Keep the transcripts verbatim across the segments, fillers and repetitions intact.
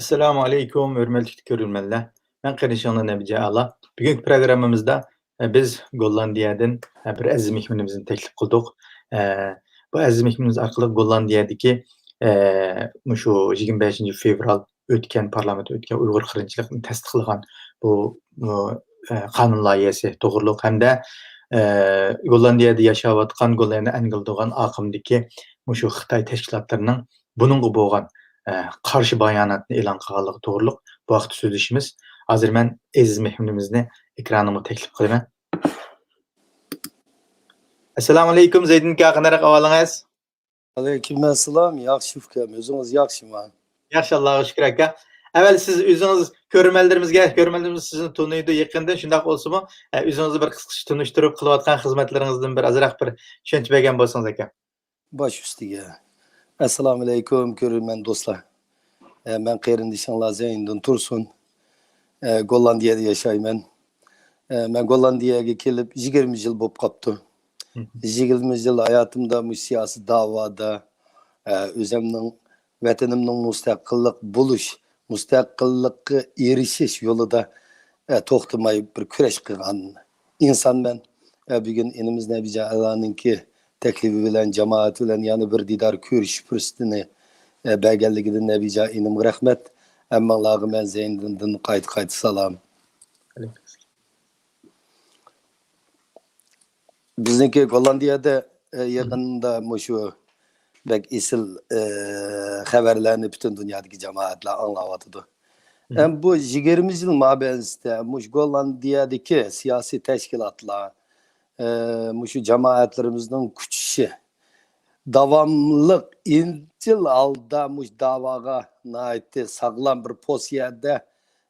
ئەسسالامۇ ئەلەيكۇم، ھۆرمەتلىك كۆرۈرمەنلەر. مەن قېرىندىشىڭلار نەبىجان ئالا. بۈگۈنكى پروگراممىمىزدا، ئە، بىز گوللاندىيەدىن، ئە، بىر ئەزىز مېھمىنىمىزنى تەكلىپ قىلدۇق. ئە، بۇ ئەزىز مېھمىنىمىز ئارقىلىق گوللاندىيەدىكى، ئە، مۇشۇ يىگىرمە بەشىنچى فېۋرال ئۆتكەن، پارلامېنت ئۆتكەن ئۇيغۇر قىرغىنچىلىقىنى تەستىقلىغان بۇ، بۇ، ئە، قانۇن لايىھەسى توغرۇلۇق ھەمدە، ئە، گوللاندىيەدە ياشاۋاتقان، گوللاندىيەنى ئەنگىلىدىغان ئاقىمدىكى مۇشۇ خىتاي تەشكىلاتلىرىنىڭ بۇنىڭغا بولغان، ئە، قارشى باياناتنى ئېلان قىلغانلىقى توغرۇلۇق بۇ ھەقتە سۆزلىشىمىز. ھازىر مەن ئەزىز مېھمىنىمىزنى ئېكرانىمغا تەكلىپ قىلىمەن. ئەسسالامۇئەلەيكۇم، زەيدىن ئاكا، قانداق ئەھۋالىڭىز؟ ئەلەيكۇم ئەسسالام، ياخشى ئۇكام، ئۆزىڭىز ياخشىمۇ؟ ياخشى، ئاللاغا شۈكۈر، ئاكا. ئەۋۋەل سىز ئۆزىڭىز كۆرۈرمەنلىرىمىزگە، كۆرۈرمەنلىرىمىز سىزنى تونۇيدۇ يېقىندىن، شۇنداق بولسىمۇ، ئە، ئۆزىڭىزنى بىر قىسقىچە تونۇشتۇرۇپ، قىلىۋاتقان خىزمەتلىرىڭىزدىن بىر ئازراق بىر چۈشەنچە بەرگەن بولسىڭىز، ئاكا. باش ئۈستىگە. ئەسسالامۇئەلەيكۇم، كۆرۈرمەن دوستلار. ئە، مەن قېرىندىشىڭلار زەينىدىن تۇرسۇن. ئە، گوللاندىيەدە ياشايمەن. ئە، مەن گوللاندىيەگە كېلىپ يىگىرمە يىل بولۇپ قاپتۇ. مم. يىگىرمە يىل ھاياتىمدا مۇشۇ سىياسىي داۋادا، ئە، ئۆزۈمنىڭ، ۋەتىنىمنىڭ مۇستەقىللىق بولۇش، مۇستەقىللىققا ئېرىشىش يولىدا، ئە، توختىماي بىر كۈرەش قىلغان ئىنسانمەن. ئە، بۈگۈن ئىنىمىز نەبىجان ئالانىڭكى تەكلىپى بىلەن جامائەت بىلەن يەنە بىر دىدار كۆرۈشۈش پۇرسىتىنى، ئە، بەرگەنلىكىدىن نەبىجان ئىنىمغا رەھمەت. ھەممىڭلارغا مەن زەينىدىندىن قايتا-قايتا سالام. بىزنىڭكى گوللاندىيەدە، ئە، يېقىندا مۇشۇ بەك ئېسىل، ئە، خەۋەرلەرنى پۈتۈن دۇنيادىكى جامائەتلەر ئاڭلاۋاتىدۇ. مم. ئەم، بۇ يىگىرمە يىل مابەينىسىدە مۇشۇ گوللاندىيەدىكى سىياسىي تەشكىلاتلار، ئە، مۇشۇ جامائەتلىرىمىزنىڭ كۈچىشى، داۋاملىق ئىزچىل ھالدا مۇشۇ داۋاغا ناھايىتى ساغلام بىر پوزىتسىيەدە،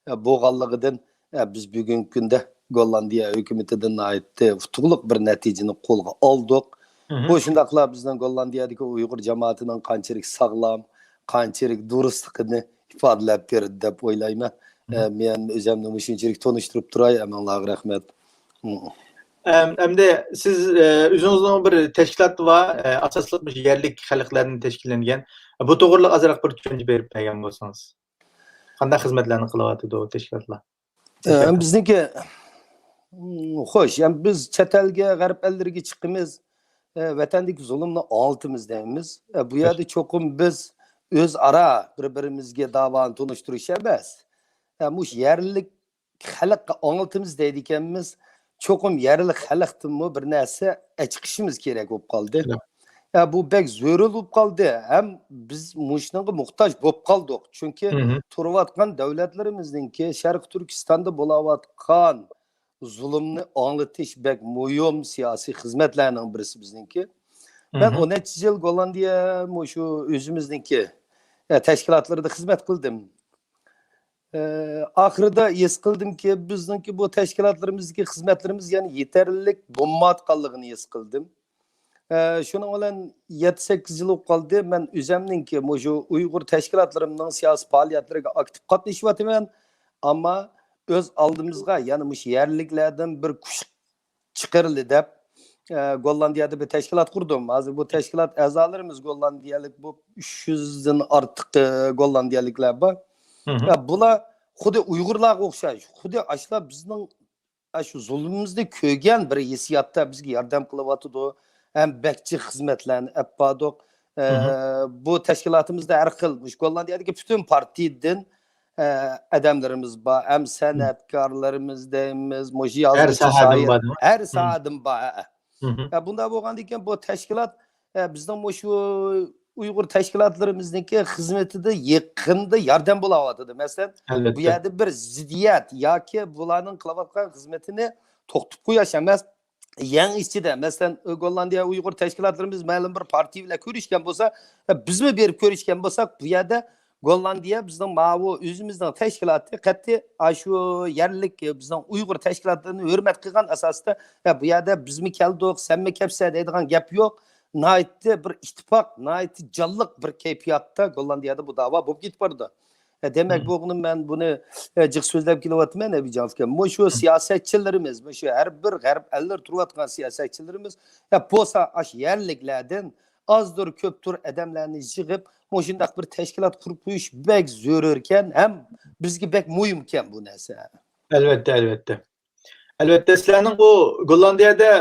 ئە، بولغانلىقىدىن، ئە، بىز بۈگۈنكى كۈندە گوللاندىيە ھۆكۈمىتىدىن ناھايىتى ئۇتۇقلۇق بىر نەتىجىنى قولغا ئالدۇق. مم. بۇ شۇنداقلا بىزنىڭ گوللاندىيەدىكى ئۇيغۇر جامائىتىنىڭ قانچىلىك ساغلام، قانچىلىك دۇرۇسلۇقىنى ئىپادىلەپ بېرىدۇ دەپ ئويلايمەن. مم. ئە، مەن ئۆزۈمنى مۇشۇنچىلىك تونۇشتۇرۇپ تۇراي، ھەممىڭلارغا رەھمەت. مم. ئەم-، ئەمدى سىز، ئە، ئۆزىڭىزنىڭ بىر تەشكىلاتى بار، ئە، ئاساسلىق مۇشۇ يەرلىك خەلقلەردىن تەشكىللەنگەن. بۇ توغرىلىق ئازراق بىر چۈشەنچە بېرىپ بەرگەن بولسىڭىز. قانداق خىزمەتلەرنى قىلىۋاتىدۇ تەشكىلاتلار؟ ئە، بىزنىڭكى، مم، خوش، يەنى بىز چەت ئەلگە، غەرب ئەللىرىگە چىقىمىز، ئە، ۋەتەندىكى زۇلۇمنى ئاڭلىتىمىز دەيمىز. ئە، بۇ يەردە چوقۇم بىز ئۆزئارا بىر-بىرىمىزگە داۋانى تونۇشتۇرۇش ئەمەس. ئە، مۇشۇ يەرلىك خەلققە ئاڭلىتىمىز دەيدىكەنمىز. چوقۇم يەرلىك خەلقتىنمۇ بىر نەرسە ئەچىقىشىمىز كېرەك بولۇپ قالدى. يا، بۇ بەك زۆرۈر بولۇپ قالدى. ھەم بىز مۇشۇنىڭغا موھتاج بولۇپ قالدۇق. چۈنكى تۇرۇۋاتقان دۆلەتلىرىمىزنىڭكى شەرقىي تۈركىستاندا بولاۋاتقان زۇلۇمنى ئاڭلىتىش بەك مۇھىم سىياسىي خىزمەتلەرنىڭ بىرسى بىزنىڭكى. مەن ئون نەچچە يىل گوللاندىيە مۇشۇ ئۆزىمىزنىڭكى، ئە، تەشكىلاتلىرىدا خىزمەت قىلدىم. ئە، ئاخىرىدا ھېس قىلدىمكى، بىزنىڭكى بۇ تەشكىلاتلىرىمىزدىكى خىزمەتلىرىمىز يەنە يېتەرلىك بولمايۋاتقانلىقىنى ھېس قىلدىم. ئە، شۇنىڭ بىلەن يەتتە، سەككىز يىل بولۇپ قالدى. مەن ئۆزۈمنىڭكى مۇشۇ ئۇيغۇر تەشكىلاتلىرىمنىڭ سىياسىي پائالىيەتلىرىگە ئاكتىپ قاتنىشىۋاتىمەن. ئەمما ئۆز ئالدىمىزغا يەنە مۇشۇ يەرلىكلەردىن بىر كۈچ چىقىرىلدى دەپ، ئە، گوللاندىيەدە بىر تەشكىلات قۇردۇم. ھازىر بۇ تەشكىلات ئەزالىرىمىز گوللاندىيەلىك بولۇپ، ئۈچ يۈزدىن ئارتۇق، ئە، گوللاندىيەلىكلەر بار. مم. يا، بۇلار خۇددى ئۇيغۇرلارغا ئوخشاش، خۇددى ئاشۇلار بىزنىڭ ئاشۇ زۇلۇمىمىزنى كۆرگەن بىر ھېسسىياتتا بىزگە ياردەم قىلىۋاتىدۇ. ھەم بەك جىق خىزمەتلەرنى ئەپ باردۇق. ئە، مم. بۇ تەشكىلاتىمىزدا ھەر خىل، مۇشۇ گوللاندىيەدىكى پۈتۈن پارتىيىدىن، ئە، ئادەملىرىمىز بار. ھەم مم. سەنئەتكارلىرىمىز دەيمىز، مۇشۇ ھەر يازغۇچى، ساھەدىن شائىر، بار، دېمەك. ھەر مم. ساھەدىن بار. ئە، ئە. مم. ئە، بۇنداق بولغاندىكىن بۇ تەشكىلات، ئە، بىزنىڭ مۇشۇ ئۇيغۇر تەشكىلاتلىرىمىزنىڭكى خىزمىتىدە يېقىندا ياردەم بولاۋاتىدۇ. مەسىلەن، بۇ ئەلۋەتتە. يەردە بىر زىددىيەت ياكى بۇلارنىڭ قىلىۋاتقان خىزمىتىنى توختىتىپ قويۇش ئەمەس، يەڭ ئىچىدە، مەسىلەن، گوللاندىيە ئۇيغۇر تەشكىلاتلىرىمىز مەلۇم بىر پارتىيە بىلەن كۆرۈشكەن بولسا، بىزمۇ بېرىپ كۆرۈشكەن بولساق، بۇ يەردە گوللاندىيە بىزنىڭ ماۋۇ ئۆزىمىزنىڭ تەشكىلاتى قەتئىي ئاشۇ يەرلىك بىزنىڭ ئۇيغۇر تەشكىلاتلىرىنى ھۆرمەت قىلغان ئاساستا، بۇ يەردە بىزمۇ كەلدۇق، سەنمۇ كەپسەن دەيدىغان گەپ يوق. ناھايىتى بىر ئىتتىپاق، ناھايىتى جانلىق بىر كەيپىياتتا گوللاندىيەدە بۇ داۋا بولۇپ كېتىپ بارىدۇ. ئە، دەمەك، مم. بولغىنىم مەن بۇنى، ئە، جىق سۆزلەپ كېلىۋاتىمەن، نەبىجان ئۇكام. مۇشۇ مم. سىياسەتچىلىرىمىز، مۇشۇ ھەر بىر غەرب ئەللىرى تۇرۇۋاتقان سىياسەتچىلىرىمىز، ئە، بولسا ئاشۇ يەرلىكلەردىن ئازدۇر كۆپتۇر ئادەملەرنى يىغىپ، مۇشۇنداق بىر تەشكىلات قۇرۇپ قويۇش بەك زۆرۈركەن ھەم بىزگە بەك مۇھىمكەن بۇ نەرسە. ئەلۋەتتە، ئەلۋەتتە. ئەلۋەتتە، سىلەرنىڭ ئۇ گوللاندىيەدە،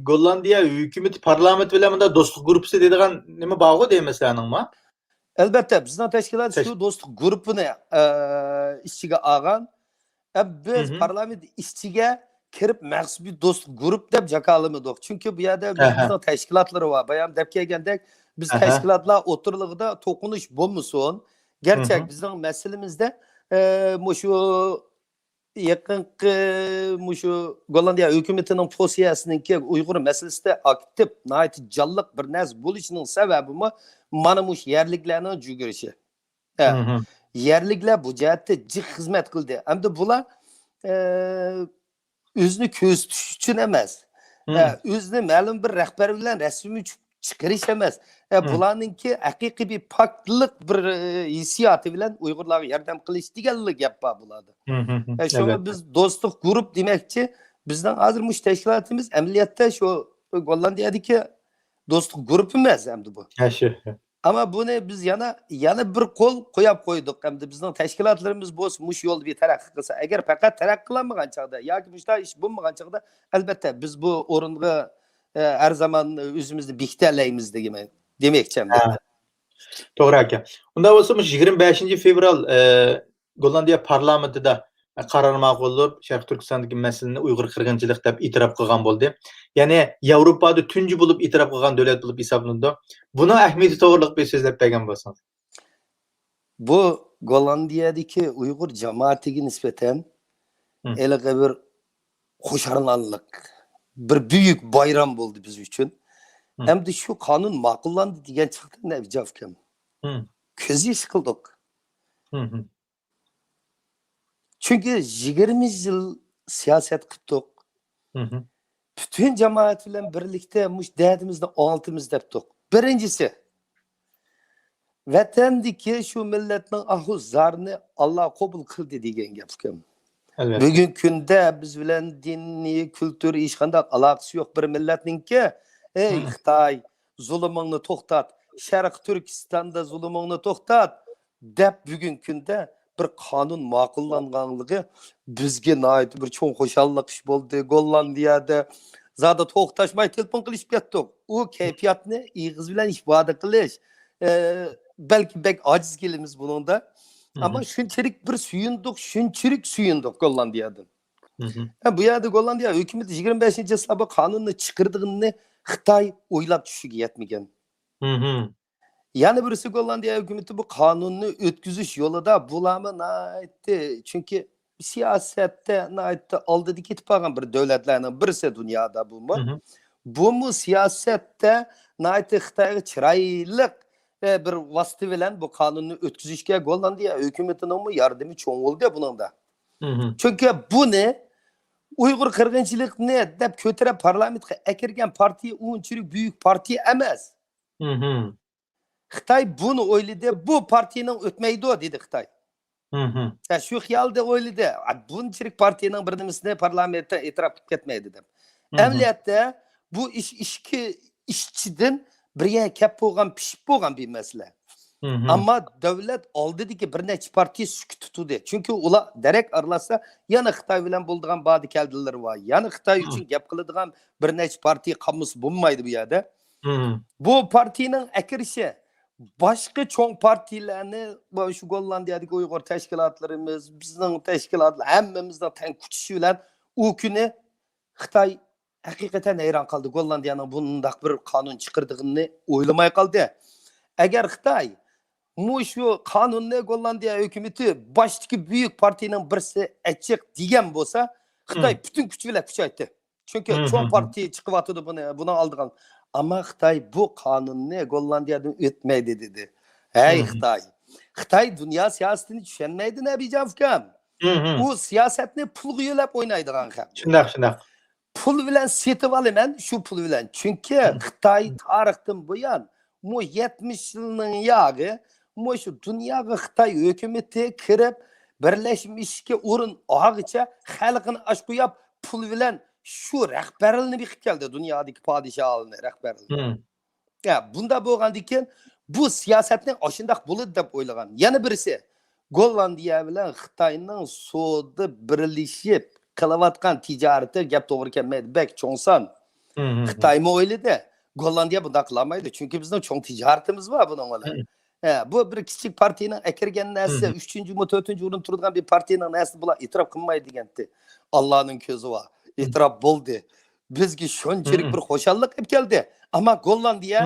گوللاندىيە ھۆكۈمىتى پارلامېنت بىلەن مۇنداق دوستلۇق گۇرۇپپىسى دەيدىغان نېمە بارغۇ دەيمەن سىلەرنىڭمۇ؟ ئەلۋەتتە، بىزنىڭ تەشكىلات شۇ دوستلۇق گۇرۇپپىنى ئىچىگە ئالغان. ئە، بىز پارلامېنت ئىچىگە كىرىپ مەخسۇس بىر دوستلۇق گۇرۇپ دەپ جاكارلىمىدۇق. چۈنكى بۇ يەردە بىزنىڭ تەشكىلاتلىرى بار. بايام دەپ كەلگەندەك، بىز تەشكىلاتلار ئوتتۇرىلىقىدا توقۇنۇش بولمىسۇن. گەرچەك بىزنىڭ مەسىلىمىزدە، ئە، مۇشۇ يېقىنقى مۇشۇ گوللاندىيە ھۆكۈمىتىنىڭ پوزىتسىيەسىنىڭكى ئۇيغۇر مەسىلىسىدە ئاكتىپ، ناھايىتى جانلىق بىر نەرسە بولۇشىنىڭ سەۋەبىمۇ مانا مۇشۇ يەرلىكلەرنىڭ جۈگۈرۈشى. ھە. يەرلىكلەر بۇ جەھەتتە جىق خىزمەت قىلدى. ئەمدى بۇلار، ئە، ئۆزىنى كۆرسىتىش ئۈچۈن ئەمەس. ھە، ئۆزىنى مەلۇم بىر رەھبەر بىلەن رەسمىي چىق-، چىقىرىش ئەمەس. ئە، بۇلارنىڭكى ھەقىقىي بىر پاكلىق بىر، ئە، ھېسسىياتى بىلەن ئۇيغۇرلارغا ياردەم قىلىش دېگەنلا گەپ بار بۇلاردا. ئە، شۇڭا بىز دوستلۇق گۇرۇپ دېمەكچى، بىزنىڭ ھازىر مۇشۇ تەشكىلاتىمىز ئەمەلىيەتتە شۇ گوللاندىيەدىكى دوستلۇق گۇرۇپپا ئەمەس ئەمدى بۇ. ئەمما بۇنى بىز يەنە، يەنە بىر قول قوياپ قويدۇق. ئەمدى بىزنىڭ تەشكىلاتلىرىمىز بولسا مۇشۇ يولدا بىر تەرەققىي قىلسا، ئەگەر پەقەت تەرەققىي قىلالمىغان چاغدا ياكى مۇشۇنداق ئىش بولمىغان چاغدا، ئەلبەتتە، بىز بۇ ئورۇنغا، ئە، ھەر زامان ئۆزىمىزنى بېكىتەلەيمىز دېگەن، دېمەكچى ئەمدى. ھە. توغرا ئاكا. ئۇنداق بولسا مۇشۇ يىگىرمە بەشىنچى فېۋرال، ئە، گوللاندىيە پارلامېنتىدا قارار ماقۇللىنىپ، شەرقىي تۈركىستاندىكى مەسىلىنى ئۇيغۇر قىرغىنچىلىق دەپ ئېتىراپ قىلغان بولدى. يەنى ياۋروپادا تۇنجى بولۇپ ئېتىراپ قىلغان دۆلەت بولۇپ ھېسابلىنىدۇ. بۇنىڭ ئەھمىيىتى توغرىلىق بىر سۆزلەپ بەرگەن بولسىڭىز. بۇ گوللاندىيەدىكى ئۇيغۇر جامائىتىگە نىسبەتەن ھېلىقى بىر خۇشاللىق، بىر بۈيۈك بايرام بولدى بىز ئۈچۈن. ئەمدى شۇ قانۇن ماقۇللاندى دېگەن چاغدا نەبىجاف ئۇكام، كۆز يېشى قىلدۇق. چۈنكى يىگىرمە يىل سىياسەت قىپتۇق. پۈتۈن جامائەت بىلەن بىرلىكتە مۇشۇ دەردىمىزنى ئاڭلىتىمىز دەپتۇق. بىرىنچىسى، ۋەتەندىكى شۇ مىللەتنىڭ ئاھۇ زارىنى ئاللا قوبۇل قىلدى دېگەن گەپ ئۇكام. بۈگۈنكى كۈندە بىز بىلەن دىنىي، كۈلتۈر، ھېچقانداق ئالاقىسى يوق بىر مىللەتنىڭكى، ئەي خىتاي، زۇلۇمۇڭنى توختات، شەرقىي تۈركىستاندا زۇلۇمۇڭنى توختات، دەپ بۈگۈنكى كۈندە بىر قانۇن ماقۇللانغانلىقى بىزگە ناھايىتى بىر چوڭ خۇشاللىق ئىش بولدى. گوللاندىيەدە زادى توختاشماي تېلېفون قىلىشىپ كەتتۇق. ئۇ كەيپىياتنى ئېغىز بىلەن ئىپادە قىلىش، ئە، بەلكى بەك ئاجىز كېلىمىز بۇنىڭدا. ئەمما شۇنچىلىك بىر سۆيۈندۇق، شۇنچىلىك سۆيۈندۇق گوللاندىيەدىن. ئە، بۇ يەردە گوللاندىيە ھۆكۈمىتى يىگىرمە بەشىنچى چىسلا بۇ قانۇننى چىقىرىدىغىنىنى خىتاي ئويلاپ چۈشىگە يەتمىگەن. يەنە بىرسى، گوللاندىيە ھۆكۈمىتى بۇ قانۇننى ئۆتكۈزۈش يولىدا بۇلارمۇ ناھايىتى، چۈنكى سىياسەتتە ناھايىتى ئالدىدا كېتىپ قالغان بىر دۆلەتلەرنىڭ بىرسى دۇنيادا بۇمۇ. بۇمۇ سىياسەتتە ناھايىتى خىتايغا چىرايلىق، ئە، بىر ۋاسىتە بىلەن بۇ قانۇننى ئۆتكۈزۈشكە گوللاندىيە ھۆكۈمىتىنىڭمۇ ياردىمى چوڭ بولدى بۇنىڭدا. چۈنكى بۇنى ئۇيغۇر قىرغىنچىلىقنى دەپ كۆتۈرۈپ پارلامېنتقا ئەكىرگەن پارتىيە ئۇنچىلىك بۈيۈك پارتىيە ئەمەس. خىتاي بۇنى ئويلىدى، بۇ پارتىيەنىڭ ئۆتمەيدۇ دېدى خىتاي. ھە، شۇ خىيالدا ئويلىدى. ئا، بۇنچىلىك پارتىيەنىڭ بىر نېمىسىنى پارلامېنتتا ئېتىراپ قىلىپ كەتمەيدۇ دەپ. ئەمەلىيەتتە بۇ ئىش ئىچكى ئىشچىدىن بىر يەرگە كەپ بولغان، پىشىپ بولغان بىر مەسىلە. ئەمما دۆلەت ئالدىدىكى بىر نەچچە پارتىيە سۈكۈت تۇتۇۋىدى. چۈنكى ئۇلار دېرەك ئارىلاشسا، يەنە خىتاي بىلەن بولىدىغان بادى كەلدىلىرى بار. يەنە خىتاي ئۈچۈن گەپ قىلىدىغان بىر نەچچە پارتىيە قالمىسا بولمايدۇ بۇ يەردە. بۇ پارتىيەنىڭ ئەكىرىشى باشقا چوڭ پارتىيەلەرنى، شۇ گوللاندىيەدىكى ئۇيغۇر تەشكىلاتلىرىمىز، بىزنىڭ تەشكىلاتلار ھەممىمىزنىڭ تەڭ كۈچىشى بىلەن ئۇ كۈنى خىتاي ھەقىقەتەن ھەيران قالدى. گوللاندىيەنىڭ بۇنداق بىر قانۇن چىقىرىدىغىنىنى ئويلىماي قالدى. ئەگەر خىتاي مۇشۇ قانۇننى گوللاندىيە ھۆكۈمىتى باشتىكى بۈيۈك پارتىيەنىڭ بىرسى ئەچچىق دېگەن بولسا، خىتاي پۈتۈن كۈچى بىلەن كۈچەيتتى. چۈنكى چوڭ پارتىيە چىقىۋاتىدۇ بۇنى، بۇنىڭ ئالدىغا. ئەمما خىتاي بۇ قانۇننى گوللاندىيەدىن ئۆتمەيدۇ دېدى. ھەي خىتاي! خىتاي دۇنيا سىياسىتىنى چۈشەنمەيدۇ نەبىجان ئۇكام. ئۇ سىياسەتنى پۇلغا يۆلەپ ئوينايدىغان خەق. شۇنداق، شۇنداق. پۇل بىلەن سېتىۋالىمەن، شۇ پۇل بىلەن. چۈنكى خىتاي تارىختىن بۇيان، مۇ يەتمىش يىلنىڭ ياغى، مۇشۇ دۇنياغا خىتاي ھۆكۈمىتى كىرىپ، بىرلەشمىشكە ئورۇن ئالغىچە خەلقىنى ئاچ قويۇپ، پۇل بىلەن شۇ رەھبەرلىرىنى بېقىپ كەلدى، دۇنيادىكى پادىشاھلىرىنى، رەھبەرلىرىنى. يا، بۇنداق بولغاندىكىن، بۇ سىياسەتنى ئاشۇنداق بولىدۇ دەپ ئويلىغان. يەنە بىرسى، گوللاندىيە بىلەن خىتاينىڭ سودا بىرلىشىپ قىلىۋاتقان تىجارىتى گەپ توغرا كەلمەيدۇ، بەك چوڭ سان. خىتايمۇ ئويلىدى، گوللاندىيە بۇنداق قىلالمايدۇ، چۈنكى بىزنىڭ چوڭ تىجارىتىمىز بار بۇنىڭ بىلەن. ھە، بۇ بىر كىچىك پارتىيىنىڭ ئەكىرگەن نەرسىسى، ئۈچىنچىمۇ، تۆتىنچى ئورۇن تۇرىدىغان بىر پارتىيىنىڭ نەرسىسىنى بۇلار ئېتىراپ قىلمايدۇ دېگەنتى. ئاللانىڭ كۆزى بار، ئېتىراپ بولدى. بىزگە شۇنچىلىك بىر خۇشاللىق ئېلىپ كەلدى. ئەمما گوللاندىيە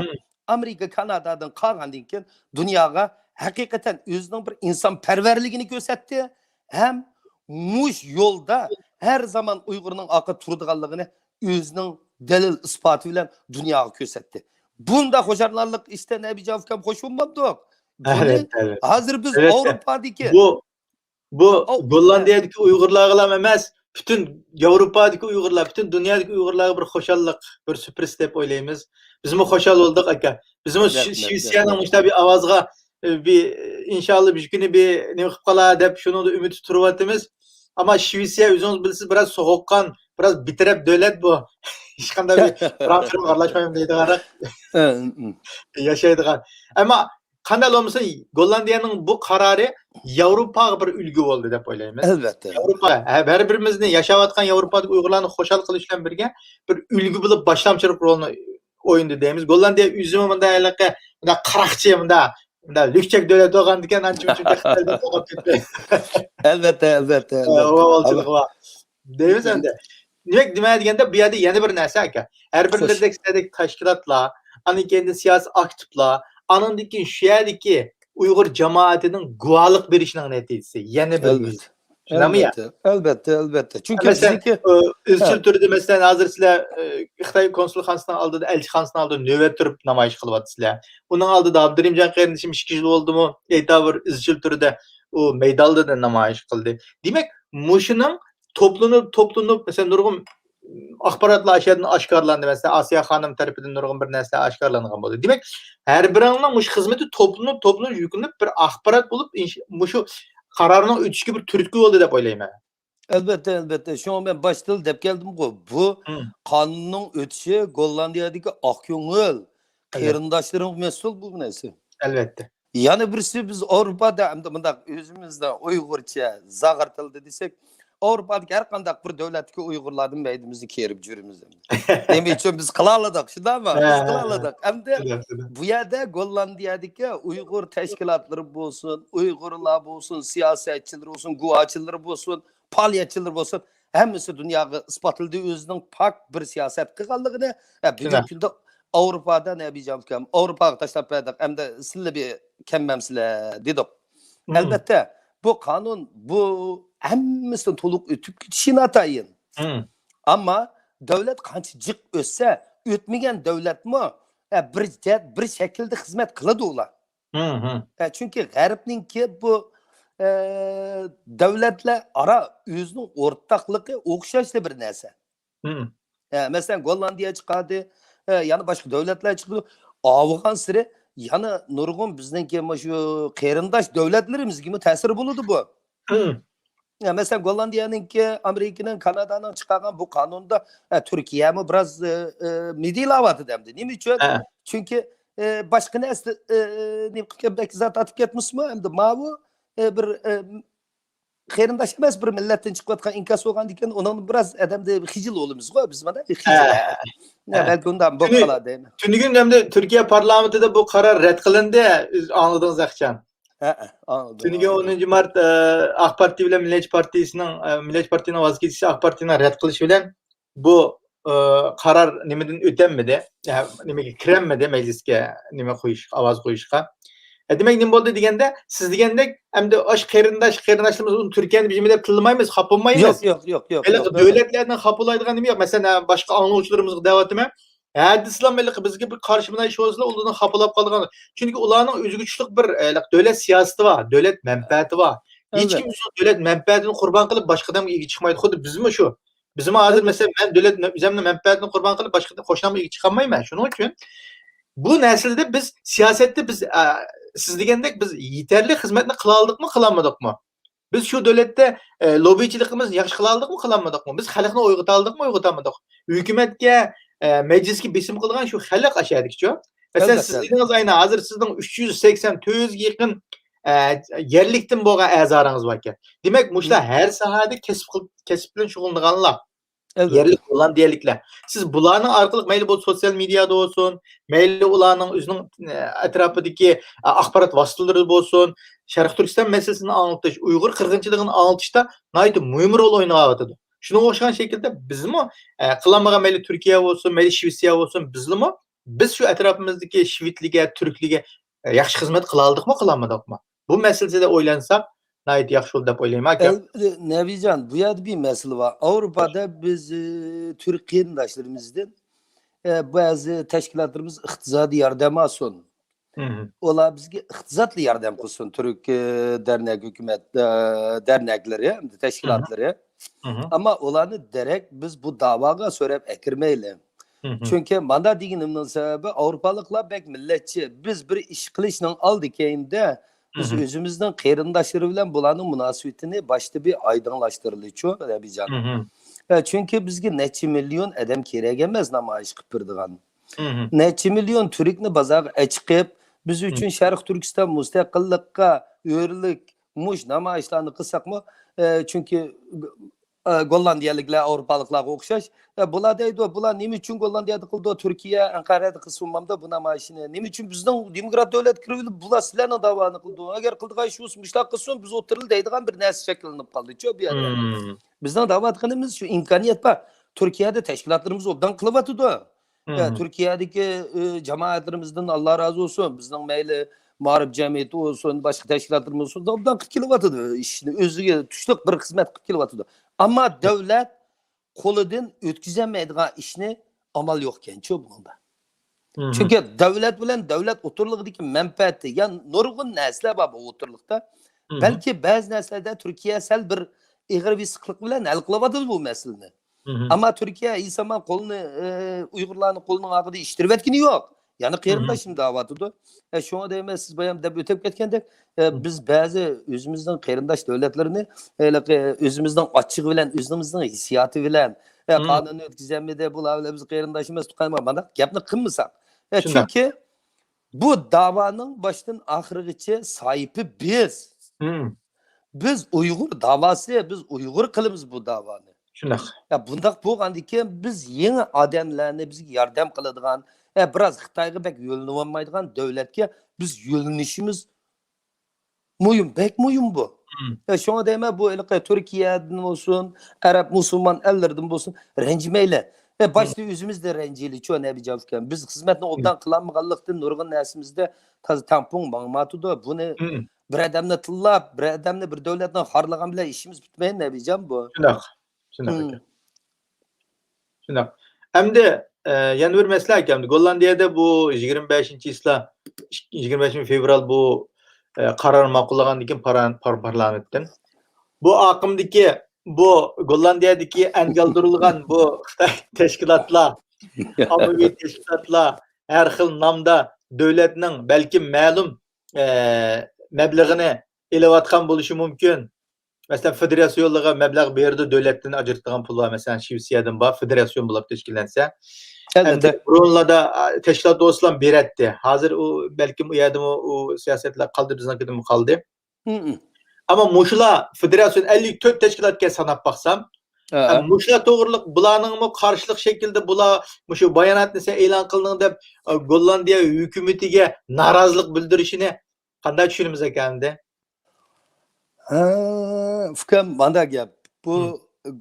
ئامېرىكا، كانادادىن قالغاندىن كېيىن دۇنياغا ھەقىقەتەن ئۆزىنىڭ بىر ئىنسانپەرۋەرلىكىنى كۆرسەتتى ھەم مۇش يولدا ھەر زامان ئۇيغۇرنىڭ ئارقىدا تۇرىدىغانلىقىنى ئۆزىنىڭ دەلىل ئىسپاتى بىلەن دۇنياغا كۆرسەتتى. بۇنداق خۇشاللىقلىق ئىشتە نەبىجان ئۇكام قوشۇلمامدۇق. بۇنى ھازىر بىز ئاۋروپادىكى بۇ بۇ گوللاندىيەدىكى ئۇيغۇرلارغىلا ئەمەس، پۈتۈن ياۋروپادىكى ئۇيغۇرلار، پۈتۈن دۇنيادىكى ئۇيغۇرلارغا بىر خۇشاللىق، بىر سۈرپرىز دەپ ئويلايمىز. بىزمۇ خۇشال بولدۇق، ئاكا. بىزمۇ شۋېتسىيەنىڭ مۇشۇنداق بىر ئاۋازىغا، ئى، بىر، ئىنشاللا بىر كۈنى بىر نېمە قىلىپ قالار دەپ شۇنىڭدا ئۈمىدتە تۇرۇۋاتىمىز. ئەمما شۋېتسىيە ئۆزىڭىز بىلىسىز، بىراز سوغۇققان، بىراز بىتەرەپ دۆلەت بۇ. ھېچقانداق بىر قىرغىن ئارىلاشمايمەن دەيدىغانراق ياشايدىغان. ئەمما قانداق بولمىسۇن، گوللاندىيەنىڭ بۇ قارارى ياۋروپاغا بىر ئۈلگە بولدى دەپ ئويلايمەن. ئەلۋەتتە. ياۋروپا، ھە، ھەر بىرىمىزنى، ياشاۋاتقان ياۋروپادىكى ئۇيغۇرلارنى خۇشال قىلىش بىلەن بىرگە بىر ئۈلگە بولۇپ باشلامچىلىق رولىنى ئوينىدى دەيمىز. گوللاندىيە ئۆزىمۇ مۇنداق ھېلىقى، مۇنداق قاراقچى، مۇنداق، مۇنداق لۈكچەك دۆلەت بولغاندىكىن، ئانچە مۇنچە خىتايدىن قورقۇپ كەتمەي. ئەلۋەتتە، ئەلۋەتتە، ئەلۋەتتە. ئەلۋەتتە. دەيمىز ئەمدى. نېمە، نېمە دېگەندە، بۇ يەردە يەنە بىر نەرسە ئاكا. ھەر بىرلىرىدەك سىلەردەك تەشكىلاتلار، ئاندىن كېيىن سىياسىي ئاكتىپلار، ئانىڭدىن كېيىن شۇ يەردىكى ئۇيغۇر جامائىتىنىڭ گۇۋاھلىق بېرىشىنىڭ نەتىجىسى. يەنە بىر ئەلۋەتتە. شۇنداقمۇ يا؟ ئەلۋەتتە، ئەلۋەتتە، ئەلۋەتتە. چۈنكى مەسىلەن، بىزنىڭكى ئىزچىل تۈردە، مەسىلەن، ھازىر سىلەر، ئە، خىتاي كونسۇلخانىسىنىڭ ئالدىدا، ئەلچىخانىسىنىڭ ئالدىدا نۆۋەت تۇرۇپ نامايىش قىلىۋاتىسىلەر. ئۇنىڭ ئالدىدا ئابدۇرېھىمجان قېرىندىشىم ئىككى يىل بولدىمۇ، ئېيتاۋۇر، ئىزچىل تۈردە ئۇ مەيداندا نامايىش قىلدى. دېمەك، مۇشۇنىڭ توپلىنىپ، توپلىنىپ، مەسىلەن، نۇرغۇن ئاخباراتلار ئاشۇ يەردىن ئاشكارىلاندى. مەسىلەن، ئاسىيا خانىم تەرىپىدىن نۇرغۇن بىر نەرسىلەر ئاشكارىلانغان بولدى. دېمەك، ھەر بىرىڭلارنىڭ مۇشۇ خىزمىتى توپلىنىپ، توپلىنىپ، يۈكلىنىپ، بىر ئاخبارات بولۇپ، مۇشۇ قارارنىڭ ئۆتۈشىگە بىر تۈرتكە بولدى دەپ ئويلايمەن. ئەلۋەتتە، ئەلۋەتتە. شۇڭا مەن باشتىلا دەپ كەلدىمغۇ، بۇ قانۇننىڭ ئۆتۈشى گوللاندىيەدىكى ئاق كۆڭۈل قېرىنداشلىرىمىز مەسئۇل بۇ نەرسە. ئەلۋەتتە. يەنە بىرسى، بىز ئاۋروپادا ئەمدى مۇنداق ئۆزىمىزنىڭ ئۇيغۇرچە زاغرا تىلدا دېسەك، ئاۋروپادىكى ھەر قانداق بىر دۆلەتتىكى ئۇيغۇرلاردىن مەيدىمىزنى كېرىپ يۈرىمىز. نېمە ئۈچۈن بىز قىلالىدۇق، شۇنداقمۇ؟ بىز قىلالىدۇق. ئەمدى بۇ يەردە گوللاندىيەدىكى ئۇيغۇر تەشكىلاتلىرى بولسۇن، ئۇيغۇرلار بولسۇن، سىياسەتچىلىرى بولسۇن، گۇۋاچىلىرى بولسۇن، پائالىيەتچىلىرى بولسۇن، ھەممىسى دۇنياغا ئىسپاتلىدى ئۆزىنىڭ پاك بىر سىياسەت قىلغانلىقىنى. ھە، بۈگۈنكى كۈندە ئاۋروپادا نەبىجان ئۇكام، ئاۋروپاغا تاشلاپ بەردۇق، ئەمدى سىلەر بىر كەلمەمسىلەر دېدۇق. ئەلۋەتتە، بۇ قانۇن، بۇ ھەممىسىدىن تولۇق ئۆتۈپ كېتىشى ناتايىن. ئەمما دۆلەت قانچە جىق ئۆتسە، ئۆتمىگەن دۆلەتمۇ، ھە، بىر جەھەت، بىر شەكىلدە خىزمەت قىلىدۇ ئۇلار. ھە، چۈنكى غەربنىڭكى بۇ، ئە، دۆلەتلەر ئارا ئۆزىنىڭ ئورتاقلىقى ئوخشاشلا بىر نەرسە. ھە، مەسىلەن، گوللاندىيە چىقاردى، ئە، يەنە باشقا دۆلەتلەر چىقىدۇ. ئاۋۇغانسېرى يەنە نۇرغۇن بىزنىڭكى مۇشۇ قېرىنداش دۆلەتلىرىمىزگىمۇ تەسىرى بولىدۇ بۇ. يا، مەسىلەن، گوللاندىيەنىڭكى، ئامېرىكىنىڭ، كانادانىڭ چىقارغان بۇ قانۇندا، ئە، تۈركىيەمۇ بىراز، ئە، ئە، مىدىرلاۋاتىدۇ ئەمدى. نېمە ئۈچۈن؟ چۈنكى، ئە، باشقا نەرسە، ئە، نېمە قىلىپ كەتمەك زات ئارتىپ كەتمىسىمۇ، ئەمدى ماۋۇ، ئە، بىر، ئە، قېرىنداش ئەمەس، بىر مىللەتتىن چىقىۋاتقان ئىنكاس بولغاندىكىن، ئۇنىڭدىن بىراز ئادەمدە خىجىل بولىمىزغۇ، بىز مانا خىجىل. ھە. بەلكى ئۇنداق بولۇپ قالار دەيمەن. تۈنۈگۈن ئەمدى تۈركىيە پارلامېنتىدا بۇ قارار رەت قىلىندى، ئاڭلىدىڭىز ئەخچان. ھە، ئاڭلىدىم، تۈنۈگۈن ئاڭلىدىم. ئونىنچى مارت، ئە، ئاق پارتىيە بىلەن مىللەتچى پارتىيىسىنىڭ، ئە، مىللەتچى پارتىيىنىڭ ۋاز كېچىشى، ئاق پارتىيىنىڭ رەت قىلىشى بىلەن بۇ، ئە، قارار نېمىدىن ئۆتەلمىدى، ئە، نېمىگە كىرەلمىدى مەجلىسكە، نېمە قويۇش، ئاۋاز قويۇشقا. ئە، دېمەك، نېمە بولدى دېگەندە، سىز دېگەندەك، ئەمدى ئاش قېرىنداش، قېرىنداشلىرىمىز ئۇنى تۈركىيەنى بىزمۇ دەپ تىللىمايمىز، خاپىلىمايمىز. ياق، ياق، ياق، ياق، ھېلىقى ياق، دۆلەتلەردىن خاپىلايدىغان نېمە يوق. مەسىلەن، باشقا ئاڭلىغۇچىلىرىمىزغا دەۋاتىمەن. ھە دېسىلا، ھېلىقى بىزگە بىر قارشى مۇناقىشە بولسىلا، ئۇلاردىن خاپىلاپ قالىدىغان. چۈنكى ئۇلارنىڭ ئۆزىگە چۈشلۈك بىر، ئە، دۆلەت سىياسىتى بار، دۆلەت مەنپەئەتى بار. ھېچكىم ئۆزىنىڭ دۆلەت مەنپەئەتىنى قۇربان قىلىپ، باشقا ئادەمگە ئىگە چىقمايدۇ. خۇددى بىزمۇ شۇ. بىزمۇ ھازىر، مەسىلەن، مەن دۆلەت مە-، ئۆزۈمنىڭ مەنپەئەتىنى قۇربان قىلىپ، باشقا قوشنامغا ئىگە چىقالمايمەن. شۇنىڭ ئۈچۈن بۇ نەسىلدە بىز سىياسەتتە بىز، ئە، سىز دېگەندەك بىز يېتەرلىك خىزمەتنى قىلالدۇقمۇ، قىلالمىدۇقمۇ؟ بىز شۇ دۆلەتتە، ئە، لوببىچىلىقىمىزنى ياخشى قىلالدۇقمۇ، قىلالمىدۇقمۇ؟ بىز خەلقنى ئويغىتالدىقمۇ، ئويغىتالمىدۇق؟ ھۆكۈمەتكە، ئە، مەجلىسكە بېسىم قىلىدىغان شۇ خەلق ئاشۇ يەردىكىچۇ. مەسىلەن، سىز دېدىڭىز، ئەينى ھازىر سىزنىڭ ئۈچ يۈز سەكسەن، تۆت يۈزگە يېقىن، ئە، يەرلىكتىن بولغان ئەزالاڭىز باركەن. دېمەك، مۇشۇلار ھەر ساھەدە كەسىپ قىل-، كەسىپ بىلەن شۇغۇللىنىدىغانلار. يەرلىك گوللاندىيەلىكلەر. سىز بۇلارنىڭ ئارقىلىق مەيلى بۇ سوتسىيال مېدىيادا بولسۇن، مەيلى ئۇلارنىڭ ئۆزىنىڭ، ئە، ئەتراپىدىكى، ئە، ئاخبارات ۋاسىتىلىرى بولسۇن، شەرقىي تۈركىستان مەسىلىسىنى ئاڭلىتىش، ئۇيغۇر قىرغىنچىلىقىنى ئاڭلىتىشتا ناھايىتى مۇھىم رول ئويناۋاتىدۇ. شۇنىڭغا ئوخشىغان شەكىلدە بىزمۇ، ئە، قىلالمىغان مەيلى تۈركىيە بولسۇن، مەيلى شىۋېتسىيە بولسۇن، بىزلىمۇ، بىز شۇ ئەتراپىمىزدىكى شىۋېتلىگە، تۈركلىگە، ئە، ياخشى خىزمەت قىلالدۇقمۇ، قىلالمىدۇقمۇ؟ بۇ مەسىلىدە ئويلانساق، ناھايىتى ياخشى بولدى دەپ ئويلايمەن، ئاكا. ئەل-، نەبىجان، بۇ يەردە بىر مەسىلە بار. ئاۋروپادا بىز، ئى، تۈرك قېرىنداشلىرىمىزدىن، ئە، بەزى تەشكىلاتلىرىمىز ئىقتىسادىي ياردەم ئالسۇن. ئۇلار بىزگە ئىقتىسادلىق ياردەم قىلسۇن، تۈرك، ئى، دەرنەك ھۆكۈمەت، ئە، دەرنەكلىرى، تەشكىلاتلىرى. ئەمما ئۇلارنى دېرەك بىز بۇ داۋاغا سۆرەپ ئەكىرمەيلى. چۈنكى مانا دېگىنىمنىڭ سەۋەبى، ئاۋروپالىقلار بەك مىللەتچى. بىز بىر ئىش قىلىشنىڭ ئالدى كەينىدە بىز ئۆزىمىزنىڭ قېرىنداشلىرى بىلەن بۇلارنىڭ مۇناسىۋىتىنى باشتا بىر ئايدىڭلاشتۇرىلىچۇ، نەبىجان. ئە، چۈنكى بىزگە نەچچە مىليون ئادەم كېرەك ئەمەس نامايىش قىلىپ بېرىدىغان. نەچچە مىليون تۈركنى بازارغا ئەچىقىپ، بىز ئۈچۈن شەرقىي تۈركىستان مۇستەقىللىققا، ھۆرلۈك، مۇش نامايىشلارنى قىلساقمۇ، ئە، چۈنكى، ئە، گوللاندىيەلىكلەر ئاۋروپالىقلارغا ئوخشاش. ئە، بۇلار دەيدۇ، بۇلار نېمە ئۈچۈن گوللاندىيەدە قىلىدۇ، تۈركىيە، ئەنقەرەدە قىلسا بولمامدۇ بۇ نامايىشنى؟ نېمە ئۈچۈن بىزنىڭ دېموكرات دۆلەتكە كىرىۋېلىپ، بۇلار سىلەرنىڭ داۋانى قىلىدۇ؟ ئەگەر قىلىدىغان ئىش بولسا، مۇشۇلار قىلسۇن، بىز ئولتۇرايلى دەيدىغان بىر نەرسە شەكىللىنىپ قالدىچۇ بۇ يەردە. بىزنىڭ دەۋاتقىنىمىز شۇ ئىمكانىيەت بار. تۈركىيەدە تەشكىلاتلىرىمىز ئوبدان قىلىۋاتىدۇ. يا، تۈركىيەدىكى، ئى، جامائەتلىرىمىزدىن ئاللا رازى بولسۇن. بىزنىڭ مەيلى مائارىپ جەمئىيىتى بولسۇن، باشقا تەشكىلاتلىرىمىز بولسۇن، ئوبدان قىلىپ كېلىۋاتىدۇ ئىشنى. ئۆزىگە تۇشلۇق بىر خىزمەت قىلىپ كېلىۋاتىدۇ. ئەمما دۆلەت قولىدىن ئۆتكۈزەلمەيدىغان ئىشنى ئامال يوقكەنچۇ بۇنىڭدا. چۈنكى دۆلەت بىلەن دۆلەت ئوتتۇرىلىقىدىكى مەنپەئەتى، يا نۇرغۇن نەرسىلەر بار بۇ ئوتتۇرىلىقتا. بەلكى بەزى نەرسىلەردە تۈركىيە سەل بىر ئېغىر بېسىقلىق بىلەن ھەل قىلىۋاتىدۇ بۇ مەسىلىنى. ئەمما تۈركىيە ھېچ زامان قولىنى، ئى، ئۇيغۇرلارنىڭ قولىنىڭ ئاغزىدا ئىشتۈرۈۋەتكىنى يوق. يەنە قېرىنداشىم دەۋاتىدۇ. ئە، شۇڭا دەيمەن، سىز بايام دەپ ئۆتۈپ كەتكەندەك، ئە، بىز بەزى ئۆزىمىزنىڭ قېرىنداش دۆلەتلىرىنى، ھېلىقى ئۆزىمىزنىڭ ئاچچىقى بىلەن، ئۆزىمىزنىڭ ھېسسىياتى بىلەن، ئە، قانۇننى ئۆتكۈزەلمىدى، بۇلار بىلەن بىز قېرىنداش ئەمەس، تۇغقان ئەمەس، مانداق گەپنى قىلمىساق. ئە، چۈنكى بۇ داۋانىڭ باشتىن ئاخىرغىچە ساھىبى بىز. بىز ئۇيغۇر داۋاسى، بىز ئۇيغۇر قىلىمىز بۇ داۋانى. شۇنداق. يا، بۇنداق بولغاندىكىن بىز يېڭى ئادەملەرنى، بىزگە ياردەم قىلىدىغان، يا، بىراز خىتايغا بەك يۆلىنىۋالمايدىغان دۆلەتكە بىز يۆلىنىشىمىز مۇھىم، بەك مۇھىم بۇ. يا، شۇڭا دەيمەن، بۇ ھېلىقى تۈركىيەدىن بولسۇن، ئەرەب مۇسۇلمان ئەللىرىدىن بولسۇن، رەنجىمەيلى. يا، باشتا ئۆزىمىزدىن رەنجىيلىچۇ، نەبىجان ئۇكام. بىز خىزمەتنى ئوبدان قىلالمىغانلىقتىن نۇرغۇن نەرسىمىزدە تازا تەڭپۇڭ ماڭمايۋاتىدۇ. بۇنى بىر ئادەمنى تىللاپ، بىر ئادەمنى، بىر دۆلەتنى خارلىغان بىلەن ئىشىمىز پۈتمەيدۇ، نەبىجان بۇ. شۇنداق. شۇنداق ئاكا. شۇنداق. ئەمدى، ئە، يەنە بىر مەسىلە ئاكا، ئەمدى گوللاندىيەدە بۇ يىگىرمە بەشىنچى چىسلا، يىگىرمە بەشىنچى فېۋرال بۇ، ئە، قارارنى ماقۇللىغاندىن كېيىن پارا-، پار-، پارلامېنتتىن. بۇ ئاقىمدىكى، بۇ گوللاندىيەدىكى ئەنگەلدۈرۈلگەن بۇ خىتاي تەشكىلاتلار، ئاممىۋى تەشكىلاتلار، ھەر خىل نامدا دۆلەتنىڭ بەلكىم مەلۇم، ئە، مەبلىغىنى ئېلىۋاتقان بولۇشى مۇمكىن. مەسىلەن، فېدېراتسىيونلارغا مەبلەغ بېرىدۇ، دۆلەتتىن ئاجرىتىدىغان پۇل بار، مەسىلەن، شىۋېتسىيەدىن بار، فېدېراتسىيون بولۇپ تەشكىللەنسە. ئەلۋەتتە. ئەمدى بۇرۇنلاردا، ئا، تەشكىلات دوستلار بېرەتتى. ھازىر ئۇ بەلكىم ئۇ يەردىمۇ ئۇ سىياسەتلەر قالدى، بىزنىڭكىدىمۇ قالدى. ئەمما مۇشۇلار فېدېراتسىيون ئەللىك تۆت تەشكىلاتكە ساناپ باقسام، ئە، مۇشۇلار توغرىلىق بۇلارنىڭمۇ قارشىلىق شەكلىدە بۇلار مۇشۇ باياناتنى سەن ئېلان قىلدىڭ دەپ، ئە، گوللاندىيە ھۆكۈمىتىگە نارازىلىق بىلدۈرۈشىنى قانداق چۈشىنىمىز ئاكا ئەمدى؟ ھە، ئۇكام، مانداق گەپ. بۇ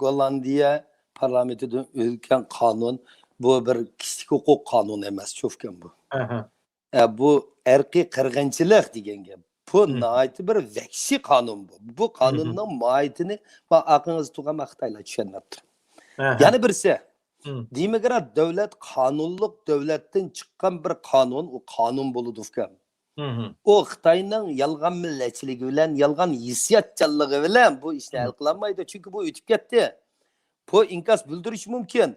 گوللاندىيە پارلامېنتىدىن ئۆتكەن قانۇن، بۇ بىر كىشىلىك ھوقۇق قانۇنى ئەمەس، شۇ ئۇكام بۇ. ئەھە. ئە، بۇ ئىرقىي قىرغىنچىلىق دېگەن گەپ. بۇ ناھايىتى بىر ۋەھشىي قانۇن بۇ. بۇ قانۇننىڭ ماھىيىتىنى، ما، ئاقىڭىز تۇغان خىتايلار چۈشەنمەپتۇ. ئەھە. يەنە بىرسى، دېموكرات دۆلەت قانۇنلۇق دۆلەتتىن چىققان بىر قانۇن، ئۇ قانۇن بولىدۇ، ئۇكام. ئۇ خىتاينىڭ يالغان مىللەتچىلىكى بىلەن، يالغان ھېسسىياتچانلىقى بىلەن بۇ ئىشنى ھەل قىلالمايدۇ. چۈنكى بۇ ئۆتۈپ كەتتى. بۇ ئىنكاس بىلدۈرۈشى مۇمكىن.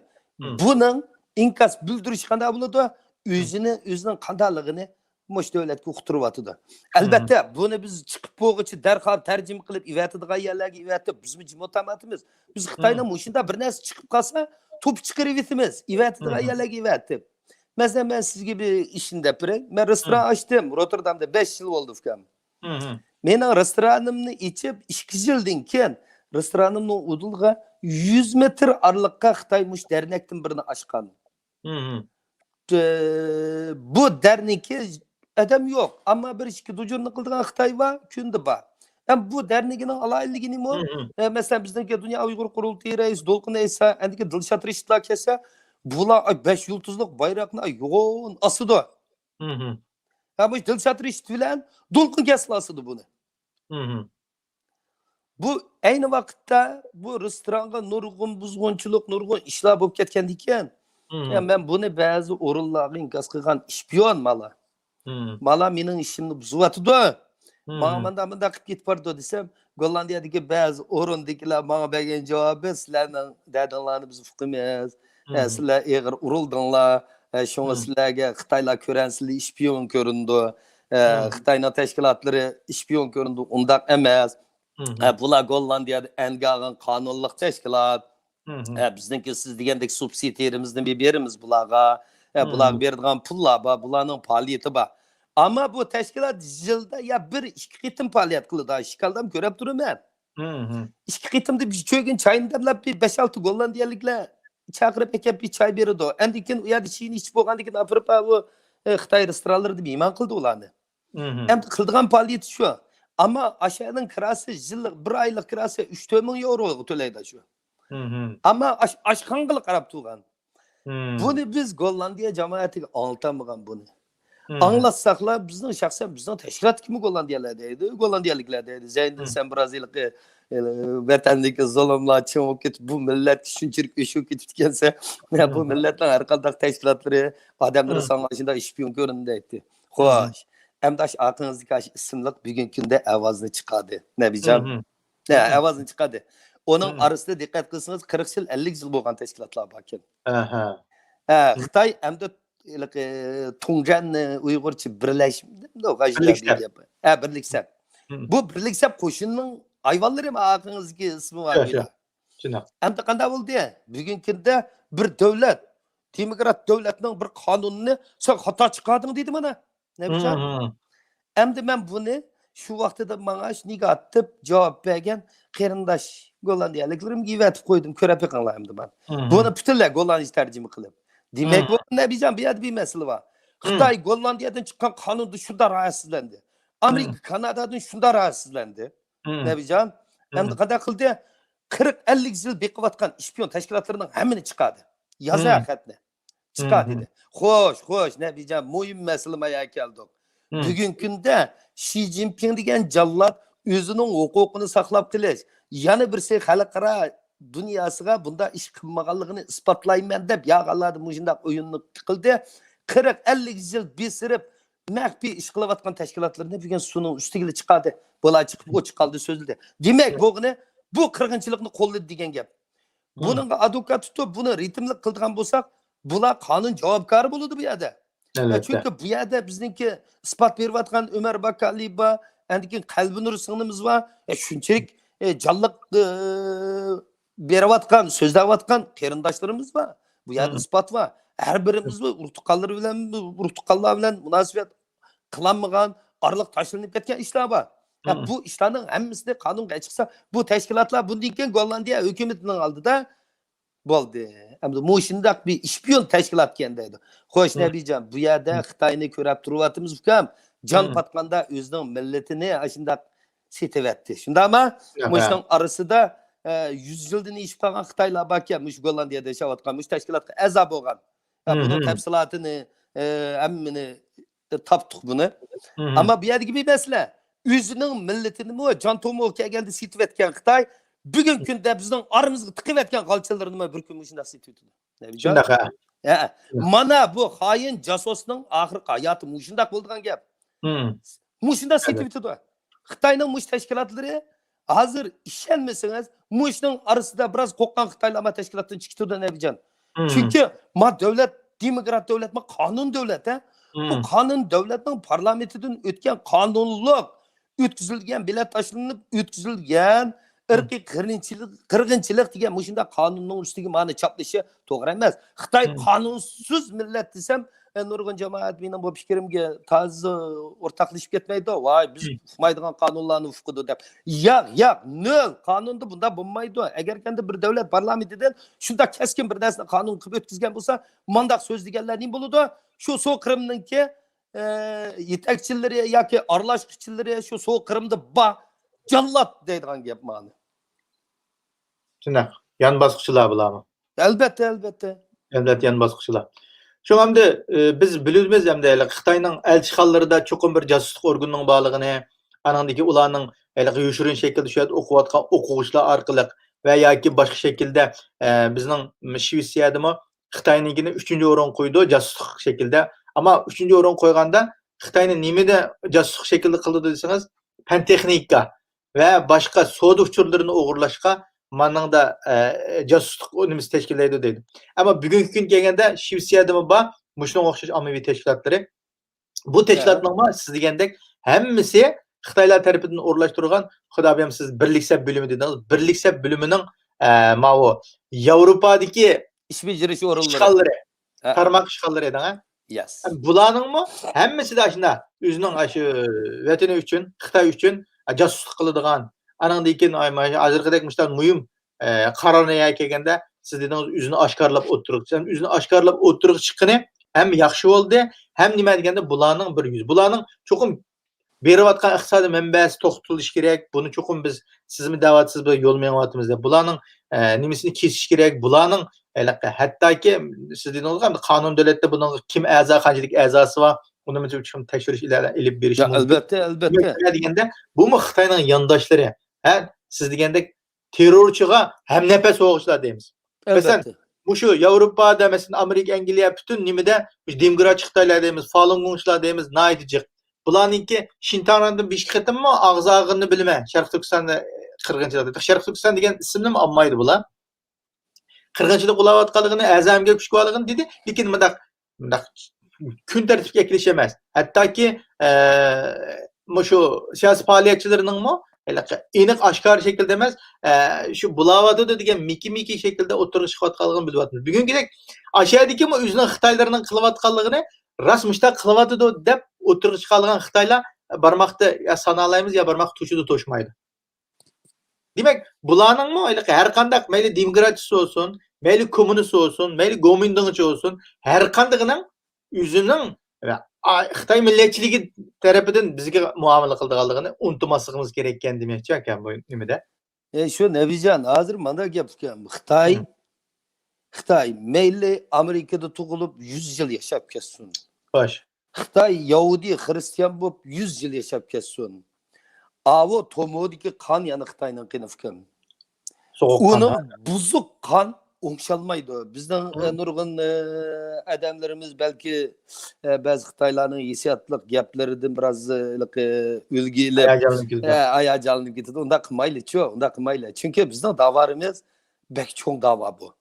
بۇنىڭ ئىنكاس بىلدۈرۈشى قانداق بولىدۇ؟ ئۆزىنى، ئۆزىنىڭ قانداقلىقىنى مۇشۇ دۆلەتكە ئۇقتۇرۇۋاتىدۇ. ئەلۋەتتە، بۇنى بىز چىقىپ بولغۇچە دەرھال تەرجىمە قىلىپ ئېۋەتىدىغان يەرلەرگە ئېۋەتىپ، بىزمۇ جىم ئولتۇرمايمىز. بىز خىتاينىڭ مۇشۇنداق بىر نەرسە چىقىپ قالسا، توپا چىقىرىۋېتىمىز، ئېۋەتىدىغان يەرلەرگە ئېۋەتىپ. مەسىلەن، مەن سىزگە بىر ئىشنى دەپ بېرەي. مەن رېستوران ئاچتىم روتېردامدا، بەش يىل بولدى، ئۇكام. مېنىڭ رېستورانىمنى ئېچىپ ئىككى يىلدىن كېيىن، رېستورانىمنىڭ ئۇدۇلىغا يۈز مېتىر ئارىلىققا خىتاي مۇشۇ دەرنەكتىن بىرنى ئاچقان. ئە، بۇ دەرنىكى ئادەم يوق، ئەمما بىر ئىككى دۇجۇرنى قىلىدىغان خىتاي بار، كۈندە بار. ھەم بۇ دەرنىكىنىڭ ئالاھىدىلىكى نېمە؟ ئە، مەسىلەن، بىزنىڭكى دۇنيا ئۇيغۇر قۇرۇلتىيى رەئىسى دولقۇن ئەيسا، ئەندىكى دىلشات رېشىتلار كەلسە، بۇلار، ئاي، بەش يۇلتۇزلۇق بايراقنى، ئاي، يوغان ئاسىدۇ. ھە، مۇشۇ دىلشات رېشىت بىلەن دولقۇن كەلسىلا ئاسىدۇ بۇنى. بۇ ئەينى ۋاقىتتا بۇ رېستورانغا نۇرغۇن بۇزغۇنچىلىق، نۇرغۇن ئىشلار بولۇپ كەتكەندىكىن، يا، مەن بۇنى بەزى ئورۇنلارغا ئىنكاس قىلغان ئىشپىيون مالا. مالا مېنىڭ ئىشىمنى بۇزۇۋاتىدۇ. ماڭا مانداق، مانداق قىلىپ كېتىپ بارىدۇ دېسەم، گوللاندىيەدىكى بەزى ئورۇندىكىلەر ماڭا بەرگەن جاۋابى، سىلەرنىڭ دەردىڭلارنى بىز ئۇقىمىز. ئە، سىلەر ئېغىر ئۇرۇلدۇڭلار. ئە، شۇڭا سىلەرگە خىتايلار كۆرەنسىلى ئىشپىيون كۆرۈنىدۇ. ئە، خىتاينىڭ تەشكىلاتلىرى ئىشپىيون كۆرۈنىدۇ. ئۇنداق ئەمەس. ئە، بۇلار گوللاندىيەدە ئەنگە ئالغان قانۇنلۇق تەشكىلات. ئە، بىزنىڭكى سىز دېگەندەك سۇبسىدىيىمىزنى بىر بېرىمىز بۇلارغا. ئە، بۇلارغا بېرىدىغان پۇللار بار، بۇلارنىڭ پائالىيىتى بار. ئەمما بۇ تەشكىلات يىلدا يا بىر ئىككى قېتىم پائالىيەت قىلىدۇ. ئىشكالدام كۆرۈپ تۇرىمەن. ئىككى قېتىمدا بىر چۆگۈن چاينى دەملەپ، بىر بەش-ئالتە گوللاندىيەلىكلەر چاقىرىپ ئەكەپ بىر چاي بېرىدۇ. ئاندىن كېيىن ئۇ يەردە چېينى ئىچىپ بولغاندىن كېيىن ئاپىرىپ، ئا، بۇ، ئە، خىتاي رېستورانلىرىدا مېھمان قىلىدۇ ئۇلارنى. ئەمدى قىلىدىغان پائالىيىتى شۇ. ئەمما ئاشۇنىڭ كىراسى يىللىق، بىر ئايلىق كىراسى ئۈچ تۆت مىڭ ياۋروغا تۆلەيدۇ شۇ. ئەمما ئاش-، ئاشخانىغىلا قاراپ تۇرغان. بۇنى بىز گوللاندىيە جامائىتىگە ئاڭلىتالمىغان بۇنى. ئاڭلاتساقلا، بىزنىڭ شەخسەن بىزنىڭ تەشكىلاتتىكىمۇ گوللاندىيەلەر دەيدۇ، گوللاندىيەلىكلەر دەيدۇ. زەينىدىن سەن بىر ئاز ھېلىقى، ئە، ۋەتەندىكى زۇلۇملار چىڭ بولۇپ كېتىپ، بۇ مىللەتكە شۇنچىلىك ئۆچۈپ كېتىپتىكەنسەن. يا، بۇ مىللەتنىڭ ھەر قانداق تەشكىلاتلىرى، ئادەملىرى ساڭا شۇنداق ئىشپىيون كۆرۈندى دەيتتى. خوش. ئەمدى ئاشۇ ئارقىڭىزدىكى ئاشۇ ئىسىملىق بۈگۈنكى كۈندە ئاۋازنى چىقاردى. نەبىجان. ھە، ئاۋازنى چىقاردى. ئۇنىڭ ئارىسىدا دىققەت قىلسىڭىز، قىرىق يىل، ئەللىك يىل بولغان تەشكىلاتلار باركەن. ھە، خىتاي ئەمدى ھېلىقى تۇڭجەن، ئۇيغۇرچە بىرلەش-، غەيشىيا بىرلىكسەن. دېگەن گەپ. ھە، بىرلىكسەن. بۇ بىرلىكسەن قوشۇننىڭ ھايۋانلىرى، ئارقىڭىزدىكى ئىسمى بار. شۇنداق. ئەمدى قانداق بولدى؟ بۈگۈنكى كۈندە بىر دۆلەت، دېموكرات دۆلەتنىڭ بىر قانۇنىنى سەن خاتا چىقاردىڭ دېدى مانا. نەبىجان. ئەمدى مەن بۇنى شۇ ۋاقتىدا ماڭا شۇ نېگاتىپ جاۋاب بەرگەن قېرىنداش گوللاندىيەلىكلىرىمگە ئەۋەتىپ قويدۇم، كۆرۈپ بېقىڭلار ئەمدى مانا. بۇنى پۈتۈنلەي گوللاندىيەچە تەرجىمە قىلىپ. دېمەك، بۇ نەبىجان، بۇ يەردە بىر مەسىلە بار. خىتاي گوللاندىيەدىن چىققان قانۇندىن شۇنداق راھەتسىزلەندى. ئامېرىكا كانادادىن شۇنداق راھەتسىزلەندى. نەبىجان، ئەمدى قانداق قىلدى؟ قىرىق ئەللىك يىل بېقىۋاتقان ئىشپىيون تەشكىلاتلىرىنىڭ ھەممىنى چىقاردى. يازا خەتنى. چىقار دېدى. خوش، خوش، نەبىجان، مۇھىم مەسىلە مايا كەلدۇق. بۈگۈنكى كۈندە شى جىنپىڭ دېگەن جاللات ئۆزىنىڭ ھوقۇقىنى ساقلاپ قېلىش، يەنە بىرسى خەلقئارا دۇنياسىغا بۇنداق ئىش قىلمىغانلىقىنى ئىسپاتلايمەن دەپ ياغانلاردا مۇشۇنداق ئويۇننى قىلدى. قىرىق ئەللىك يىل بېسىرىپ مەخپىي ئىش قىلىۋاتقان تەشكىلاتلىرىنى بۈگۈن سۇنىڭ ئۈستىگىلا چىقاردى. بۇلار چىقىپ ئوچۇق ھالدا سۆزلىدى. دېمەك، بولغىنى بۇ قىرغىنچىلىقنى قوللىدى دېگەن گەپ. بۇنىڭغا ئادۋوكات تۇتۇپ، بۇنى رىتىملىق قىلىدىغان بولساق، بۇلار قانۇن جاۋابكارى بولىدۇ بۇ يەردە. ئەلۋەتتە. چۈنكى بۇ يەردە بىزنىڭكى ئىسپات بېرىۋاتقان ئۆمەر باكالى بار، ئاندىن كېيىن قەلبىنۇر سىڭلىمىز بار. ئە، شۇنچىلىك، ئە، جانلىق، ئە، بېرىۋاتقان، سۆزلەۋاتقان قېرىنداشلىرىمىز بار. بۇ يەردە ئىسپات بار. ھەر بىرىمىز ئۇرۇق تۇغقانلىرى بىلەن، ئۇرۇق تۇغقانلار بىلەن مۇناسىۋەت قىلالمىغان، ئارىلىق تاشلىنىپ كەتكەن ئىشلار بار. ھە، بۇ ئىشلارنىڭ ھەممىسىنى قانۇنغا چىقسا، بۇ تەشكىلاتلار بۇندىن كېيىن گوللاندىيە ھۆكۈمىتىنىڭ ئالدىدا بولدى. ئەمدى مۇشۇنداق بىر ئىشپىيون تەشكىلاتكەن دەيدۇ. خوش، نەبىجان، بۇ يەردە خىتاينى كۆرۈپ تۇرۇۋاتىمىز، ئۇكام. جان پاتقاندا ئۆزىنىڭ مىللىتىنى ئاشۇنداق سېتىۋەتتى. شۇنداقمۇ؟ مۇشۇنىڭ ئارىسىدا، ئە، يۈز يىلدىن ئېشىپ قالغان خىتايلار باركەن، مۇشۇ گوللاندىيەدە ياشاۋاتقان، مۇشۇ تەشكىلاتقا ئەزا بولغان. ھە، بۇنىڭ تەپسىلاتىنى، ئە، ھەممىنى تاپتۇق بۇنى. ئەمما بۇ يەردىكى بىر مەسىلە، ئۆزىنىڭ مىللىتىنىمۇ جان تومۇرغا كەلگەندە سېتىۋەتكەن خىتاي، بۈگۈنكى كۈندە بىزنىڭ ئارىمىزغا تىقىۋەتكەن غالچىلىرىنىمۇ بىر كۈن مۇشۇنداق سېتىۋېتىدۇ. نەبىجان؟ شۇنداق، ھە. ھە. مانا بۇ خائىن جاسۇسنىڭ ئاخىرقى ھاياتى مۇشۇنداق بولىدىغان گەپ. مۇشۇنداق سېتىۋېتىدۇ. خىتاينىڭ مۇشۇ تەشكىلاتلىرى ھازىر ئىشەنمىسىڭىز، مۇشۇنىڭ ئارىسىدا بىراز قورققان خىتايلار ما تەشكىلاتتىن چىقىپ تۇرىدۇ، نەبىجان. چۈنكى ما دۆلەت دېموكرات دۆلەت، ما قانۇن دۆلەت، ھە؟ بۇ قانۇن دۆلەتنىڭ پارلامېنتىدىن ئۆتكەن قانۇنلۇق ئۆتكۈزۈلگەن، بېلەت تاشلىنىپ ئۆتكۈزۈلگەن، ئىرقىي قىرغىنچىلىق، قىرغىنچىلىق دېگەن مۇشۇنداق قانۇننىڭ ئۈستىگە مانا چاپلىشى توغرا ئەمەس. خىتاي قانۇنسىز مىللەت دېسەم، ئە، نۇرغۇن جامائەت مېنىڭ بۇ پىكرىمگە تازا ئورتاقلىشىپ كەتمەيدۇ. ۋاي، بىز ئۇقمايدىغان قانۇنلارنى ئۇقىدۇ دەپ. ياق، ياق، نۆل. قانۇندا بۇنداق بولمايدۇ. ئەگەر كەندە بىر دۆلەت پارلامېنتىدىن شۇنداق كەسكىن بىر نەرسىنى قانۇن قىلىپ ئۆتكۈزگەن بولسا، مانداق سۆزلىگەنلەر نېمە بولىدۇ؟ شۇ سو قىرىمنىڭكى، ئە، يېتەكچىلىرى ياكى ئارىلاشقۇچىلىرى شۇ سو قىرىمدا بار جاللات دەيدىغان گەپ مانا. شۇنداق. يان باسقۇچىلار بۇلارمۇ؟ ئەلۋەتتە، ئەلۋەتتە. ئەلۋەتتە، يان باسقۇچىلار. شۇڭا ئەمدى، ئە، بىز بىلىمىز ئەمدى ھېلىقى خىتاينىڭ ئەلچىخانىلىرىدا چوقۇم بىر جاسۇسلۇق ئورگىنىنىڭ بارلىقىنى، ئانىڭدىن كېيىن ئۇلارنىڭ ھېلىقى يوشۇرۇن شەكىلدە شۇ يەردە ئوقۇۋاتقان ئوقۇغۇچىلار ئارقىلىق ۋە ياكى باشقا شەكىلدە، ئە، بىزنىڭ شىۋېتسىيەدىمۇ خىتاينىڭكىنى ئۈچىنچى ئورۇنغا قويىدۇ جاسۇسلۇق شەكلىدە. ئەمما ئۈچىنچى ئورۇنغا قويغاندا خىتاينى نېمىدە جاسۇسلۇق شەكلىدە قىلىدۇ دېسىڭىز، پەن تېخنىكا ۋە باشقا سودا ئۇچۇرلىرىنى ئوغرىلاشقا مانىڭدا، ئە، جاسۇسلۇق نېمىسى تەشكىللەيدۇ دەيدۇ. ئەمما بۈگۈنكى كۈن كەلگەندە شىۋېتسىيەدىمۇ بار مۇشۇنىڭغا ئوخشاش ئاممىۋى تەشكىلاتلىرى. بۇ تەشكىلاتنىڭمۇ سىز دېگەندەك ھەممىسى خىتايلار تەرىپىدىن ئورۇنلاشتۇرغان، خۇدا بۈيۈرسە سىز بىرلىك سەپ بۆلۈمى دېدىڭىز. بىرلىك سەپ بۆلۈمىنىڭ، ئە، ماۋۇ ياۋروپادىكى ئىش بېجىرىش ئورۇنلىرى، ئىشخانىلىرى، تارماق ئىشخانىلىرى دەڭە. بۇلارنىڭمۇ ھەممىسىدە ئاشۇنداق ئۆزىنىڭ ئاشۇ ۋەتىنى ئۈچۈن، خىتاي ئۈچۈن جاسۇسلۇق قىلىدىغان، ئانىڭدىن كېيىن ھازىرقىدەك مۇشۇنداق مۇھىم، ئە، قارارنى كەلگەندە سىز دېدىڭىز ئۆزىنى ئاشكارىلاپ ئوتتۇرىغا، ئۆزىنى ئاشكارىلاپ ئوتتۇرىغا چىققىنى ھەم ياخشى بولدى، ھەم نېمە دېگەندە بۇلارنىڭ بىر يۈزى، بۇلارنىڭ چوقۇم بېرىۋاتقان ئىقتىسادىي مەنبەسى توختىتىلىشى كېرەك. بۇنى چوقۇم بىز، سىزمۇ دەۋاتىسىز، بىر يول مېڭىۋاتىمىز دەپ. بۇلارنىڭ، ئە، نېمىسىنى كېسىش كېرەك. بۇلارنىڭ ھېلىقى ھەتتاكى سىز دېدىڭىزغۇ، قانۇن دۆلەتتە بۇنىڭغا كىم ئەزا، قانچىلىك ئەزاسى بار، ئۇنىمۇ چوقۇم تەكشۈرۈش ئىلى-، ئېلىپ بېرىش مۇمكىن. ئەلۋەتتە، ئەلۋەتتە. دېگەندە بۇمۇ خىتاينىڭ يانداشلىرى. ھە، سىز دېگەندەك تېررورچىغا ھەمنەپەس بولغۇچىلار دەيمىز. مەسىلەن، مۇشۇ ياۋروپادا، مەسىلەن، ئامېرىكا، ئەنگلىيە، پۈتۈن نېمىدە مۇشۇ دېموكراتچى خىتايلار دەيمىز، فالۇنگوڭچىلار دەيمىز، ناھايىتى جىق. بۇلارنىڭكى شىنتاڭراندىن بېشقا قېتىممۇ ئاغزى ئاغرىغىنىنى بىلىمەن. شەرقىي تۈركىستاندا قىرغىنچىلىق، شەرقىي تۈركىستان دېگەن ئىسىمنىمۇ ئالمايدۇ بۇلار. قىرغىنچىلىق قىلىۋاتقانلىقىنى، ئەزا ئەمگەك كۈچ بارلىقىنى دېدى، لېكىن مۇنداق، مۇنداق كۈن تەرتىپكە ئەكېلىش ئەمەس. ھەتتاكى، ئە، مۇشۇ سىياسىي پائالىيەتچىلىرىنىڭمۇ ھېلىقى ئېنىق ئاشكارا شەكىلدە ئەمەس، ئە، شۇ بولاۋاتىدۇ دېگەن مىكى-مىكى شەكىلدە ئوتتۇرىغا چىقىۋاتقانلىقىنى بىلىۋاتىمىز. بۈگۈنكىدەك ئاشۇ يەردىكىمۇ ئۆزىنىڭ خىتايلىرىنىڭ قىلىۋاتقانلىقىنى راست مۇشۇنداق قىلىۋاتىدۇ دەپ ئوتتۇرىغا چىقارغان خىتايلار بارماقتا يا سانالايمىز يا بارماقتا توشىدۇ توشمايدۇ. دېمەك، بۇلارنىڭمۇ ھېلىقى ھەر قانداق، مەيلى دېموكراتچىسى بولسۇن، مەيلى كوممۇنىست بولسۇن، مەيلى گومىنداڭچى بولسۇن، ھەر قاندىقىنىڭ ئۆزىنىڭ، ئا، خىتاي مىللەتچىلىكى تەرىپىدىن بىزگە مۇئامىلە قىلىدىغانلىقىنى ئۇنتۇماسلىقىمىز كېرەككەن دېمەكچى ئاكام بۇ نېمىدە. ئە، شۇ نەبىجان، ھازىر مانداق گەپ ئۇكام. خىتاي، خىتاي مەيلى ئامېرىكىدا تۇغۇلۇپ يۈز يىل ياشاپ كەتسۇن. خوش. خىتاي يەھۇدىي خىرىستىيان بولۇپ يۈز يىل ياشاپ كەتسۇن. ئاۋۇ تومۇردىكى قان يەنە خىتاينىڭ قېنى ئۇكام. سوغۇق قان، ئۇنىڭ ھە؟ بۇزۇق قان ئوڭشالمايدۇ. بىزنىڭ، ھە. ئە، نۇرغۇن، ئە، ئادەملىرىمىز بەلكى، ئە، بەزى خىتايلارنىڭ ھېسسىياتلىق گەپلىرىدىن بىراز، ئە، ھېلىقى ئۈلگە ئېلىپ، ھاياجانلىنىپ كېتىدۇ. ئە، ھاياجانلىنىپ كېتىدۇ. ئۇنداق قىلمايلىچۇ، ئۇنداق قىلمايلى. چۈنكى بىزنىڭ داۋالىرىمىز بەك چوڭ داۋا بۇ.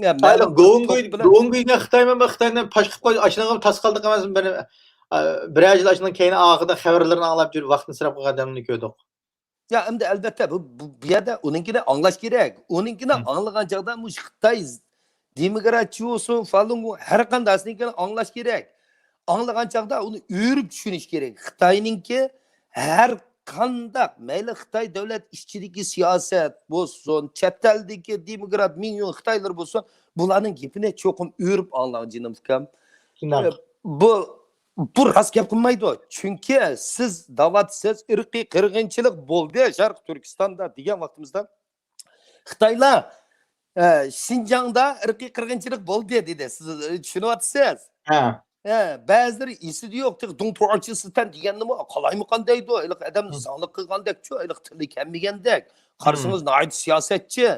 يا، مەلۇم بىر توپ بىلەن. گوۋۇنگۇينى خىتايمۇ، خىتاينى پاش قىلىپ قويدى، ئاشۇنىڭغا تاس قالدۇق ئەمەسمۇ؟ بىر، ئە، بىرەر يىل ئاشۇنىڭ كەينى ئارقىدىن خەۋەرلىرىنى ئاڭلاپ يۈرۈپ ۋاقىتنى ئىسراپ قىلغان ئادەمنى كۆردۇق. يا، ئەمدى ئەلۋەتتە، بۇ، بۇ، بۇ يەردە ئۇنىڭكىنى ئاڭلاش كېرەك. ئۇنىڭكىنى ئاڭلىغان چاغدا مۇشۇ خىتاي دېموكراتچى بولسۇن، فالۇنگو، ھەر قانداقسىنىڭكىنى ئاڭلاش كېرەك. ئاڭلىغان چاغدا ئۇنى ئۆرۈپ چۈشىنىش كېرەك. خىتاينىڭكى ھەر قانداق، مەيلى خىتاي دۆلەت ئىچىدىكى سىياسەت بولسۇن، چەت ئەلدىكى دېموكرات مىڭيون خىتايلىرى بولسۇن، بۇلارنىڭ گېپىنى چوقۇم ئۆرۈپ ئاڭلاڭ، جېنىم ئۇكام. شۇنداق. ئە، بۇ، بۇ راست گەپ قىلمايدۇ. چۈنكى سىز دەۋاتىسىز، ئىرقىي قىرغىنچىلىق بولدى شەرقىي تۈركىستاندا دېگەن ۋاقتىمىزدا، خىتايلار، ئە، شىنجاڭدا ئىرقىي قىرغىنچىلىق بولدى دېدى. سىز، ئە، چۈشىنىۋاتىسىز. ھە. ھە، بەزىلىرى ئېسىدە يوق، تېخى دۇڭتۇڭ ئاچىسىتەن دېگەننىمۇ قالايمىقان دەيدۇ. ھېلىقى ئادەم زاڭلىق قىلغاندەكچۇ، ھېلىقى تىلى كەلمىگەندەك. قارىسىڭىز ناھايىتى سىياسەتچى،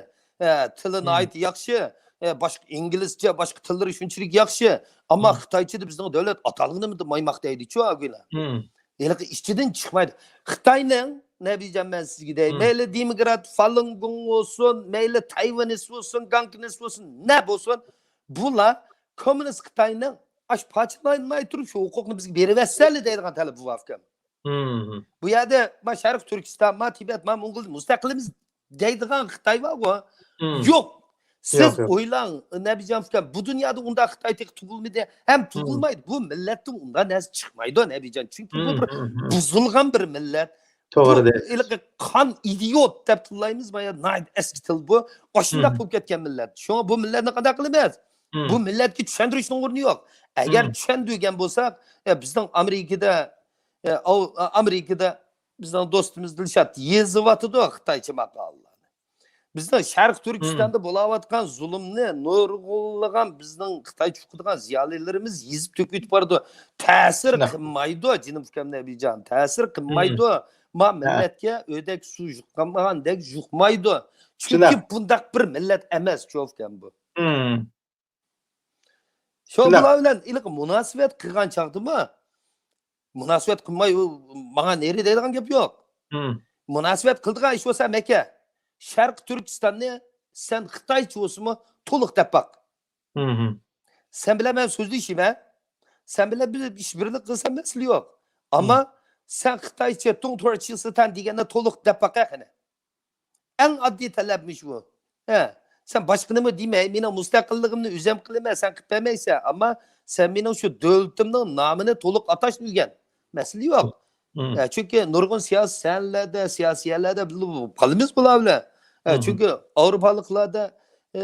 ھە، تىلى ناھايىتى ياخشى، ھە، باشقا ئىنگلىزچە، باشقا تىللىرى شۇنچىلىك ياخشى. ئەمما خىتايچىدا بىزنىڭ دۆلەت ئاتالغىنىمىز مايماق دەيدىچۇ ئاگۇيلار. ھېلىقى ئىچىدىن چىقمايدۇ. خىتاينىڭ، نەبىجان، مەن سىزگە دەي، مەيلى دېموكرات، فالۇنگوڭ بولسۇن، مەيلى تايۋانىس بولسۇن، گاڭكىنىس بولسۇن، نە بولسۇن، بۇلار كوممۇنىست خىتاينىڭ ئاش پاچىلايماي تۇرۇپ شۇ ھوقۇقنى بىزگە بېرىۋەتسەلە دەيدىغان تەلىپى بار ئىكەن. بۇ يەردە ما شەرقىي تۈركىستان، ما تىبەت، ما موڭغۇل مۇستەقىلىمىز دەيدىغان خىتاي بارغۇ. يوق. سىز ئويلاڭ، نەبىجان ئۇكام، بۇ دۇنيادا ئۇنداق خىتاي تېخى تۇغۇلمىدى ھەم تۇغۇلمايدۇ. بۇ مىللەتتىن ئۇنداق نەرسە چىقمايدۇ، نەبىجان. چۈنكى بۇ بىر بۇزۇلغان بىر مىللەت. توغرا دەيسىز. ھېلىقى قان ئىدىيوت دەپ تىللايمىز، بايا ناھايىتى ئەسكى تىل بۇ. ئاشۇنداق بولۇپ كەتكەن مىللەت. شۇڭا بۇ مىللەتنى قانداق قىلىمىز؟ بۇ مىللەتكە چۈشەندۈرۈشنىڭ ئورنى يوق. ئەگەر چۈشەندۈرگەن بولساق، ئە، بىزنىڭ ئامېرىكىدا، ئە، ئاۋ-، ئامېرىكىدا بىزنىڭ دوستىمىز دىلشات يېزىۋاتىدۇ خىتايچە ماقالىلەرنى. بىزنىڭ شەرقىي تۈركىستاندا بولاۋاتقان زۇلۇمنى نۇرغۇنلىغان بىزنىڭ خىتايچە ئوقۇيدىغان زىيالىيلىرىمىز يېزىپ تۆكۈۋېتىپ بارىدۇ. تەسىر قىلمايدۇ، جېنىم ئۇكام نەبىجان، تەسىر قىلمايدۇ. ما مىللەتكە ئۆدەك سۇ يۇقمىغاندەك يۇقمايدۇ. چۈنكى بۇنداق بىر مىللەت ئەمەس، چوۋكەم بۇ. شۇ بۇلار بىلەن ھېلىقى مۇناسىۋەت قىلغان چاغدىمۇ، مۇناسىۋەت قىلماي، ئۇ ماڭا نېرى دەيدىغان گەپ يوق. مۇناسىۋەت قىلىدىغان ئىش بولسا مەككە، شەرقىي تۈركىستاننى سەن خىتايچە بولسىمۇ تولۇق دەپ باق. سەن بىلەن مەن سۆزلىشىمەن. سەن بىلەن بىر ئىش بىرلىك قىلسام مەسىلە يوق. ئەمما سەن خىتايچە تۇڭ تۇرچىسىتان دېگەننى تولۇق دەپ باقە قېنى. ئەڭ ئاددىي تەلەپمىش بۇ. ھە، سەن باشقىنىمۇ دېمەي، مېنىڭ مۇستەقىللىقىمنى ئۆزۈم قىلىمەن، سەن قىلىپ بەرمەيسەن. ئەمما سەن مېنىڭ شۇ دۆلىتىمنىڭ نامىنى تولۇق ئاتاشنى ئۆگەن. مەسىلە يوق. ھە، چۈنكى نۇرغۇن سىياسىي سەھنىلەردە، سىياسىي يەرلەردە بىللە بولۇپ قالىمىز بۇلار بىلەن. ھە، چۈنكى ئاۋروپالىقلاردا، ئە،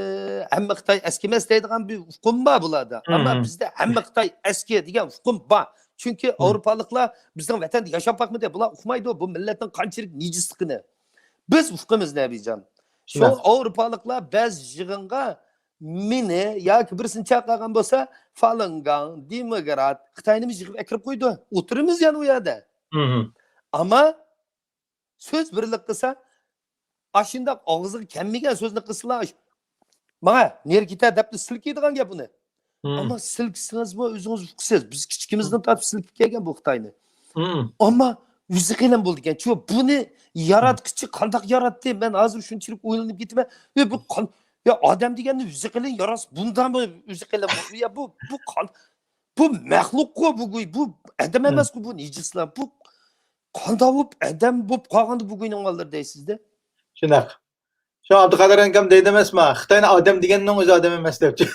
ھەممە خىتاي ئەسكى ئەمەس دەيدىغان بىر ئۇقۇم بار بۇلاردا. ئەمما بىزدە ھەممە خىتاي ئەسكى دېگەن ئۇقۇم بار. چۈنكى ئاۋروپالىقلار بىزنىڭ ۋەتەندە ياشاپ باقمىدى. بۇلار ئۇقمايدۇ بۇ مىللەتنىڭ قانچىلىك نىجىسلىقىنى. بىز ئۇقىمىز، نەبىجان. شۇ ئاۋروپالىقلار بەزى يىغىنغا مېنى ياكى بىرسىنى چاقىرغان بولسا، فالۇنگاڭ، دېموكرات، خىتاينىمۇ يىغىپ ئەكىرىپ قويىدۇ. ئولتۇرىمىز يەنە ئۇ يەردە. ئەمما سۆز بىرلىك قىلسا، ئاشۇنداق ئاغزىغا كەلمىگەن سۆزنى قىلسىلا، ماڭا نېرى كېتە دەپلا سىلكىيدىغان گەپ ئۇنى. ئەمما سىلكىسىڭىزمۇ ئۆزىڭىز ئۇقىسىز. بىز كىچىكىمىزدىن تارتىپ سىلكىپ كەلگەن بۇ خىتاينى. ئەمما ئۆزى قېلىن بولىدىكەن. چۈ، بۇنى ياراتقۇچى قانداق ياراتتى؟ مەن ھازىر شۇنچىلىك ئويلىنىپ كېتىمەن. يا، بۇ قان-، يا، ئادەم دېگەننى ئۆزى قېلىن ياراتسا، بۇنداقمۇ ئۆزى قېلىن بولىدۇ؟ يا، بۇ، بۇ قان-، بۇ مەخلۇققۇ بۇ گۇي، بۇ ئادەم ئەمەسقۇ بۇ نىجىسلار. بۇ قانداق بولۇپ ئادەم بولۇپ قالغاندۇ بۇ گۇينىڭ بالىلىرى دەيسىز-دە؟ شۇنداق. شۇ ئابدۇقادىر ئاكام دەيدۇ ئەمەسما، خىتاينى ئادەم دېگەننىڭ ئۆزى ئادەم ئەمەس دەپچۇ.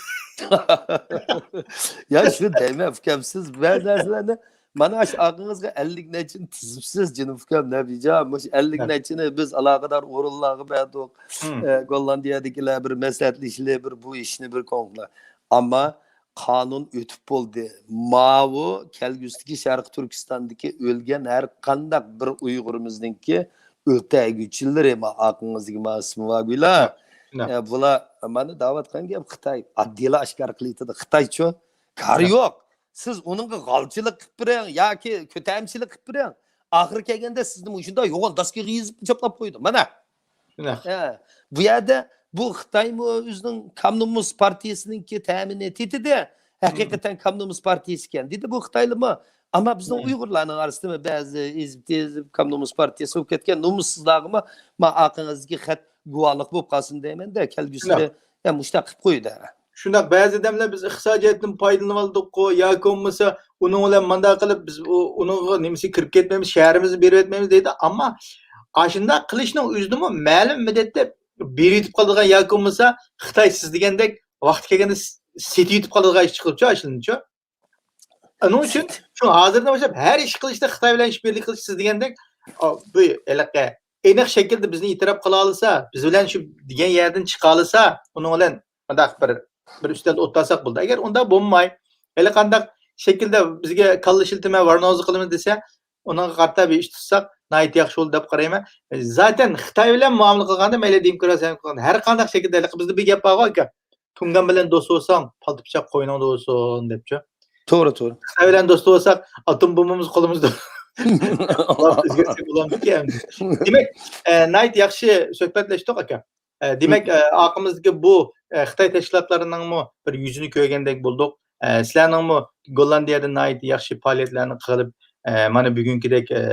يا، شۇ دەيمەن، ئۇكام، سىز بەزى نەرسىلەرنى، مانا شۇ ئاغزىڭىزغا ئەللىك نەچچىنى تىزىپسىز، جېنىم ئۇكام، نەبىجان. مۇشۇ ئەللىك نەچچىنى بىز ئالاقىدار ئورۇنلارغا بەردۇق. ئە، گوللاندىيەدىكىلەر بىر مەسلىھەتلىشىلى، بىر بۇ ئىشنى بىر كونكرېت. ئەمما قانۇن ئۆتۈپ بولدى. ماۋۇ كەلگۈسىدىكى شەرقىي تۈركىستاندىكى ئۆلگەن ھەر قانداق بىر ئۇيغۇرىمىزنىڭكى ئۆتەگۈچىلىرى، ما ئاقىڭىزدىكى ما ئىسمى بارگۇيلا. ئە، بۇلار مانا دەۋاتقان گەپ خىتاي. ئاددىيلا ئاشكارا قىلىۋېتىدۇ. خىتايچۇ؟ كارى يوق. سىز ئۇنىڭغا غالچىلىق قىلىپ بېرىڭ ياكى كۆتەمچىلىك قىلىپ بېرىڭ. ئاخىرى كەلگەندە سىزنى مۇشۇنداق يوغان داسكىغا يېزىپ چاپلاپ قويىدۇ. مانا. ھە، بۇ يەردە بۇ خىتايمۇ ئۆزىنىڭ كوممۇنىست پارتىيىسىنىڭكى تەمىنى تېتىدى. ھەقىقەتەن كوممۇنىست پارتىيىسى ئىكەن، دېدى بۇ خىتايلىمۇ. ئەمما بىزنىڭ ئۇيغۇرلارنىڭ ئارىسىدىمۇ بەزى ئېزىپ-تېزىپ كوممۇنىست پارتىيىسى بولۇپ كەتكەن نومۇسسىزلارغىمۇ، ما ئاقىڭىزدىكى خەت گۇۋاھلىق بولۇپ قالسۇن دەيمەن-دە، كەلگۈسىدە يا مۇشۇنداق قىلىپ قويدى. شۇنداق، بەزى ئادەملەر بىز ئىقتىسادىي جەھەتتىن پايدىلىنىۋالدۇققۇ ياكى بولمىسا ئۇنىڭ بىلەن مانداق قىلىپ بىز ئۇ-، ئۇنىڭغا نېمىسى كىرىپ كەتمەيمىز، شەھىرىمىزنى بېرىۋەتمەيمىز دەيدۇ. ئەمما ئاشۇنداق قىلىشنىڭ ئۆزىدىمۇ مەلۇم مۇددەتتە بېرىۋېتىپ قالىدىغان ياكى بولمىسا خىتاي سىز دېگەندەك ۋاقتى كەلگەندە س-، سېتىۋېتىپ قالىدىغان ئىش چىقىپچۇ ئاشۇندىچۇ. ئۇنىڭ ئۈچۈن شۇ ھازىردىن باشلاپ ھەر ئىش قىلىشتا خىتاي بىلەن ئىش بىرلىك قىلىش سىز دېگەندەك، ئا، بۇ ھېلىقى ئېنىق شەكىلدە بىزنى ئېتىراپ قىلالىسا، بىز بىلەن شۇ دېگەن يەردىن چىقالىسا، ئۇنىڭ بىلەن مۇنداق بىر، بىر ئۈستەلدە ئولتۇرساق بولىدۇ. ئەگەر ئۇنداق بولماي، ھېلىقانداق شەكىلدە بىزگە كاللا ئىشلىتىمەن، ۋارناۋزا قىلىمىز دېسە، ئۇنىڭغا قارىتا بىر ئىش تۇتساق ناھايىتى ياخشى بولىدۇ دەپ قارايمەن. زاتەن خىتاي بىلەن مۇئامىلە قىلغاندا، مەيلى دېموكراتىيە قىلغاندا، ھەر قانداق شەكىلدە، ھېلىقى بىزدە بىر گەپ بارغۇ ئاكا، تۇڭگان بىلەن دوست بولساڭ، پالتا پىچاق قوينۇڭدا بولسۇن دەپچۇ. توغرا، توغرا. خىتاي بىلەن دوست بولساق، ئاتوم بومبىمىز قولىمىزدا. ئۆزگەرتسەك بولامدىكى ئەمدى. دېمەك، ئە، ناھايىتى ياخشى سۆھبەتلەشتۇق، ئاكا. ئە، دېمەك، ئە، ئارقىمىزدىكى بۇ، ئە، خىتاي تەشكىلاتلىرىنىڭمۇ بىر يۈزىنى كۆرگەندەك بولدۇق. ئە، سىلەرنىڭمۇ گوللاندىيەدە ناھايىتى ياخشى پائالىيەتلەرنى قىلىپ، ئە، مانا بۈگۈنكىدەك، ئە،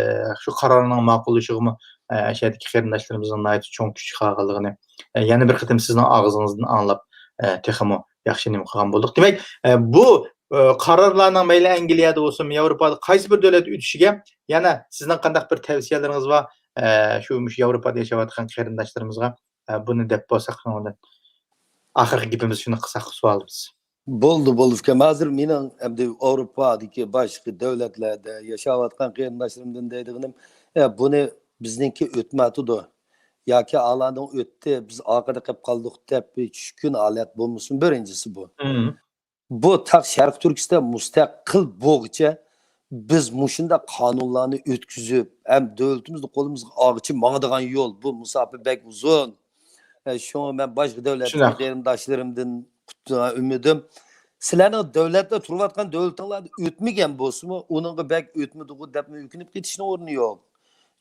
شۇ قارارنىڭ ماقۇللىشىغىمۇ، ئە، شۇ يەردىكى قېرىنداشلىرىمىزنىڭ ناھايىتى چوڭ كۈچ چىقارغانلىقىنى، ئە، يەنە بىر قېتىم سىزنىڭ ئاغزىڭىزدىن ئاڭلاپ، ئە، تېخىمۇ ياخشى نېمە قىلغان بولدۇق. دېمەك، ئە، بۇ، ئە، قارارلارنىڭ مەيلى ئەنگلىيەدە بولسۇن، ياۋروپادا قايسى بىر دۆلەتتە ئۆتۈشىگە يەنە سىزنىڭ قانداق بىر تەۋسىيەلىرىڭىز بار؟ ئە، شۇ، مۇشۇ ياۋروپادا ياشاۋاتقان قېرىنداشلىرىمىزغا، ئە، بۇنى دەپ بولساق، شۇنىڭ بىلەن ئاخىرقى گېپىمىزنى شۇنى قىلساق، سوئالىمىز. بولدى، بولدى، ئۇكام. ھازىر مېنىڭ ئەمدى ئاۋروپادىكى باشقا دۆلەتلەردە ياشاۋاتقان قېرىنداشلىرىمدىن دەيدىغىنىم، ئە، بۇنى بىزنىڭكى ئۆتمەيتىدۇ ياكى ئالانىڭ ئۆتتى، بىز ئارقىدا قېلىپ قالدۇق دەپ چۈشكۈن ھالەت بولمىسۇن، بىرىنچىسى بۇ. بۇ تاق شەرقىي تۈركىستان مۇستەقىل بولغۇچە بىز مۇشۇنداق قانۇنلارنى ئۆتكۈزۈپ، ھەم دۆلىتىمىزنى قولىمىزغا ئالغۇچە ماڭىدىغان يول، بۇ مۇساپە بەك ئۇزۇن. ئە، شۇڭا مەن باشقا دۆلەتتىكى شۇنداق. قېرىنداشلىرىمدىن ئۈمىدىم، سىلەرنىڭ دۆلەتتە تۇرۇۋاتقان دۆلىتىڭلاردا ئۆتمىگەن بولسىمۇ، ئۇنىڭغا بەك ئۆتمىدىغۇ دەپمۇ ئۆكۈنۈپ كېتىشنىڭ ئورنى يوق.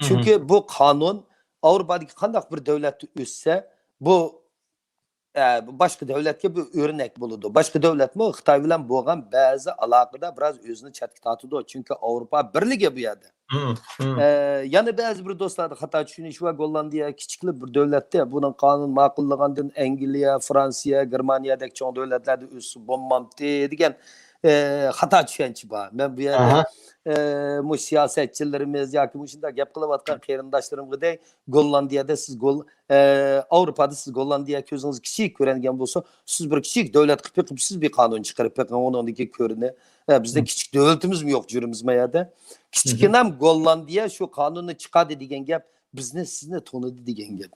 چۈنكى بۇ قانۇن ئاۋروپادىكى قانداق بىر دۆلەتتە ئۆتسە، بۇ، ئە، باشقا دۆلەتكە بىر ئۆرنەك بولىدۇ. باشقا دۆلەتمۇ خىتاي بىلەن بولغان بەزى ئالاقىدا بىراز ئۆزىنى چەتكە تارتىدۇ. چۈنكى ئاۋروپا بىرلىكى بۇ يەردە. ئە، يەنە بەزى بىر دوستلاردا خاتا چۈشىنىش بار، گوللاندىيە كىچىكلا بىر دۆلەتتە، بۇنىڭ قانۇن ماقۇللىغاندىن ئەنگلىيە، فرانسىيە، گېرمانىيەدەك چوڭ دۆلەتلەردە ئۆتسە بولمامتى دېگەن، ئە، خاتا چۈشەنچە بار. مەن بۇ يەردە، ئە، مۇشۇ سىياسەتچىلىرىمىز ياكى مۇشۇنداق گەپ قىلىۋاتقان قېرىنداشلىرىمغىدەك، گوللاندىيەدە سىز گول-، ئە، ئاۋروپادا سىز گوللاندىيە كۆزىڭىز كىچىك كۆرۈنگەن بولسا، سىز بىر كىچىك دۆلەت قىلىپ بېقىپ، سىز بىر قانۇن چىقىرىپ بېقىڭ، ئۇنىڭدىكى كۆرۈنە. ئە، بىزنىڭ كىچىك دۆلىتىمىزمۇ يوق، جۈرىمىزمۇ يەردە. كىچىككىنەم گوللاندىيە شۇ قانۇننى چىقاردى دېگەن گەپ، بىزنى، سىزنى تونۇدى دېگەن گەپ.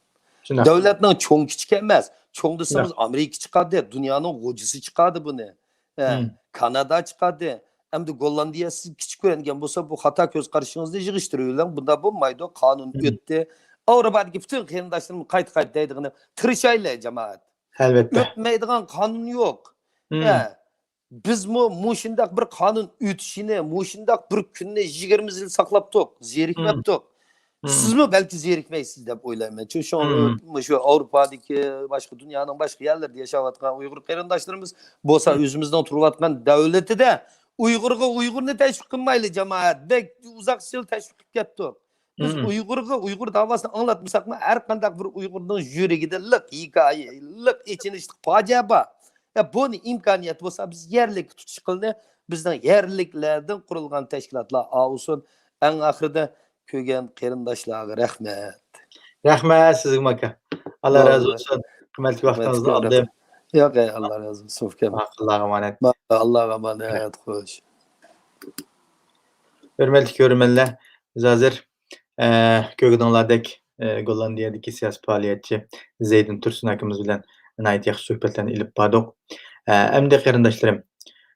شۇنداق. دۆلەتنىڭ چوڭ كىچىك ئەمەس. چوڭ دېسىڭىز، شۇنداق. ئامېرىكا چىقاردى، دۇنيانىڭ غوجىسى چىقاردى بۇنى. ئە، كانادا چىقاردى. ئەمدى گوللاندىيە سىز كىچىك كۆرۈنگەن بولسا، بۇ خاتا كۆز قارىشىڭىزنى يىغىشتۇرۇۋېلىڭ. بۇنداق بولمايدۇ. قانۇن ئۆتتى. ئاۋروپادىكى پۈتۈن قېرىنداشلىرىم قايتا-قايتا دەيدىغىنىم، تىرىشايلى، جامائەت. ئەلۋەتتە. ئۆتمەيدىغان قانۇن يوق. ئە، بىزمۇ مۇشۇنداق بىر قانۇن ئۆتۈشىنى، مۇشۇنداق بىر كۈننى يىگىرمە يىل ساقلاپتۇق، زېرىكمەپتۇق. سىزمۇ بەلكى زېرىكمەيسىز دەپ ئويلايمەن. چۈنكى شۇ، مۇشۇ ئاۋروپادىكى، باشقا دۇنيانىڭ باشقا يەرلىرىدە ياشاۋاتقان ئۇيغۇر قېرىنداشلىرىمىز بولسا، ئۆزىمىزنىڭ تۇرۇۋاتقان دۆلىتىدە ئۇيغۇرغا ئۇيغۇرنى تەشۋىق قىلمايلى، جامائەت. بەك ئۇزاق يىل تەشۋىق قىلىپ كەتتۇق. بىز ئۇيغۇرغا ئۇيغۇر داۋاسىنى ئاڭلاتمىساقمۇ، ھەر قانداق بىر ئۇيغۇرنىڭ يۈرىكىدە لىق ھېكايە، لىق ئېچىنىشلىق پاجىئە بار. يا، بۇنى ئىمكانىيەت بولسا، بىز يەرلىك تۇتۇش قىلنى، بىزنىڭ يەرلىكلەردىن قۇرۇلغان تەشكىلاتلار ئالسۇن. ئەڭ ئاخىرىدا كۆرگەن قېرىنداشلارغا رەھمەت. رەھمەت سىزگىمۇ، ئاكا. ئاللا رازى بولسۇن. قىممەتلىك ۋاقتىڭىزنى ئالدىم. ياق، ئاللا رازى بولسۇن، ئۇكام. ئاللاغا ئامانەت. ئاللاغا ئامانەت، خوش. ھۆرمەتلىك كۆرۈرمەنلەر، بىز ھازىر، ئە، كۆرگىنىڭلاردەك، ئە، گوللاندىيەدىكى سىياسىي پائالىيەتچى زەيدىن تۇرسۇن ئاكىمىز بىلەن ناھايىتى ياخشى سۆھبەتلەرنى ئېلىپ باردۇق. ئە، ئەمدى قېرىنداشلىرىم،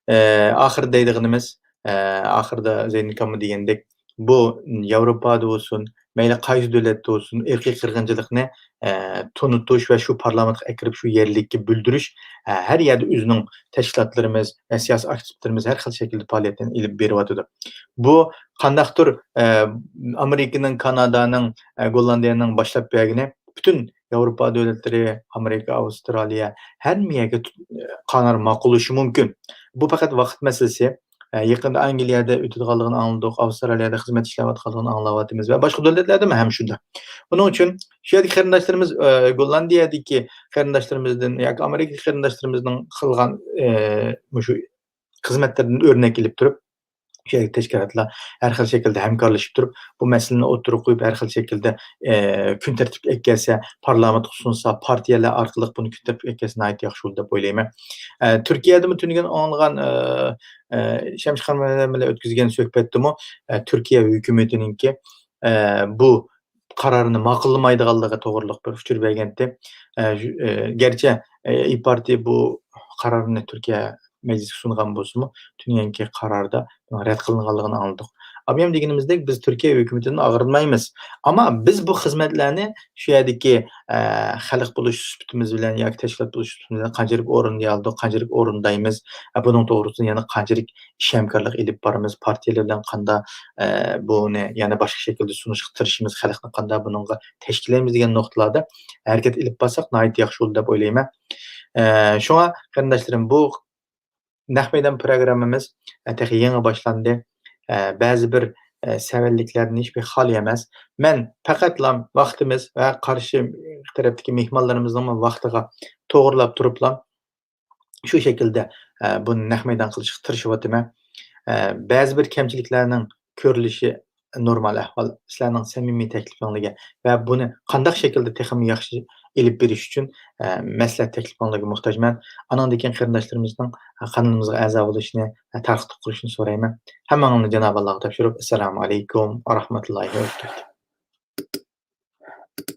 ئە، ئاخىرىدا دەيدىغىنىمىز، ئە، ئاخىرىدا زەيدىن ئاكاممۇ دېگەندەك، بۇ ياۋروپادا بولسۇن، مەيلى قايسى دۆلەتتە بولسۇن، ئىرقىي قىرغىنچىلىقنى، ئە، تونۇتۇش ۋە شۇ پارلامېنتقا ئەكىرىپ، شۇ يەرلىككە بىلدۈرۈش، ئە، ھەر يەردە ئۆزىنىڭ تەشكىلاتلىرىمىز ۋە سىياسىي ئاكتىپلىرىمىز ھەر خىل شەكىلدە پائالىيەتلەرنى ئېلىپ بېرىۋاتىدۇ. بۇ قانداقتۇر، ئە، ئامېرىكىنىڭ، كانادانىڭ، ئە، گوللاندىيەنىڭ باشلاپ بەرگىنى پۈتۈن ياۋروپا دۆلەتلىرى، ئامېرىكا، ئاۋسترالىيە، ھەممە يەرگە تۇت-، قانار ماقۇللىشى مۇمكىن. بۇ پەقەت ۋاقىت مەسىلىسى. ئە، يېقىندا ئانگلىيەدە ئۆتىدىغانلىقىنى ئاڭلىدۇق، ئاۋسترالىيەدە خىزمەت ئىشلەۋاتقانلىقىنى ئاڭلاۋاتىمىز ۋە باشقا دۆلەتلەردىمۇ ھەم شۇنداق. بۇنىڭ ئۈچۈن شۇ يەردىكى قېرىنداشلىرىمىز، ئە، گوللاندىيەدىكى قېرىنداشلىرىمىزدىن ياكى ئامېرىكىدىكى قېرىنداشلىرىمىزنىڭ قىلغان، ئە، مۇشۇ خىزمەتلىرىدىن ئۆرنەك ئېلىپ تۇرۇپ، شۇ يەردىكى تەشكىلاتلار ھەر خىل شەكىلدە ھەمكارلىشىپ تۇرۇپ، بۇ مەسىلىنى ئوتتۇرىغا قويۇپ، ھەر خىل شەكىلدە، ئە، كۈن تەرتىپكە ئەكەلسە، پارلامېنتقا سۇنسا، پارتىيەلەر ئارقىلىق بۇنى كۈن تەرتىپكە ئەكەلسە ناھايىتى ياخشى بولىدۇ دەپ ئويلايمەن. ئە، تۈركىيەدىمۇ تۈنۈگۈن ئاڭلىغان، ئە، ئە، شەمشى خان بىلەن ئۆتكۈزگەن سۆھبەتتىمۇ، ئە، تۈركىيە ھۆكۈمىتىنىڭكى، ئە، بۇ قارارنى ماقۇللىمايدىغانلىقى توغرىلىق بىر ئۇچۇر بەرگەنتى. ئە، ژۇ-، ئە، گەرچە، ئە، ئىيي پارتىيە بۇ قارارنى تۈركىيە مەجلىسكە سۇنغان بولسىمۇ، تۈنۈگۈنكى قاراردا بۇنىڭ رەت قىلىنغانلىقىنى ئاڭلىدۇق. ئابىيام دېگىنىمىزدەك، بىز تۈركىيە ھۆكۈمىتىدىن ئاغرىنمايمىز. ئەمما بىز بۇ خىزمەتلەرنى شۇ يەردىكى، ئە، خەلق بولۇش سۈپىتىمىز بىلەن ياكى تەشكىلات بولۇش سۈپىتىمىز بىلەن قانچىلىك ئورۇندىيالىدۇق، قانچىلىك ئورۇندايمىز، ئە، بۇنىڭ توغرىسىدا يەنە قانچىلىك ئىش ھەمكارلىق ئېلىپ بارىمىز، پارتىيەلەر بىلەن قاندا-، ئە، بۇنى يەنە باشقا شەكىلدە سۇنۇشقا تىرىشىمىز، خەلقنى قاندا بۇنىڭغا تەشكىللەيمىز دېگەن نۇقتىلاردا ھەرىكەت ئېلىپ بارساق ناھايىتى ياخشى بولىدۇ دەپ ئويلايمەن. ئە، شۇڭا قېرىنداشلىرىم، بۇ نەق مەيدان پروگراممىمىز، ئە، تېخى يېڭى باشلاندى. ئە، بەزى بىر، ئە، سەۋەنلىكلەردىن ھېچبىر خالىي ئەمەس. مەن پەقەتلا ۋاقتىمىز ۋە قارشى تەرەپتىكى مېھمانلىرىمىزنىڭمۇ ۋاقتىغا توغرىلاپ تۇرۇپلا، شۇ شەكىلدە، ئە، بۇنى نەق مەيدان قىلىشقا تىرىشىۋاتىمەن. ئە، بەزى بىر كەمچىلىكلەرنىڭ كۆرۈلۈشى نورمال ئەھۋال، سىلەرنىڭ سەمىمىي تەكلىپىڭلارغا ۋە بۇنى قانداق شەكىلدە تېخىمۇ ياخشى ئېلىپ بېرىش ئۈچۈن، ئە، مەسلىھەت تەكلىپىڭلارغا موھتاجمەن. ئانىڭدىن كېيىن قېرىنداشلىرىمىزنىڭ، ئە، قانىلىمىزغا ئەزا بولۇشىنى، ئە، تارقىتىپ قويۇشىنى سورايمەن. ھەممىڭلارنى جانابى ئاللاغا تاپشۇرۇپ، ئەسسالامۇ ئەلەيكۇم ۋە رەھمەتۇللاھى ۋە بەرىكاتۇھ.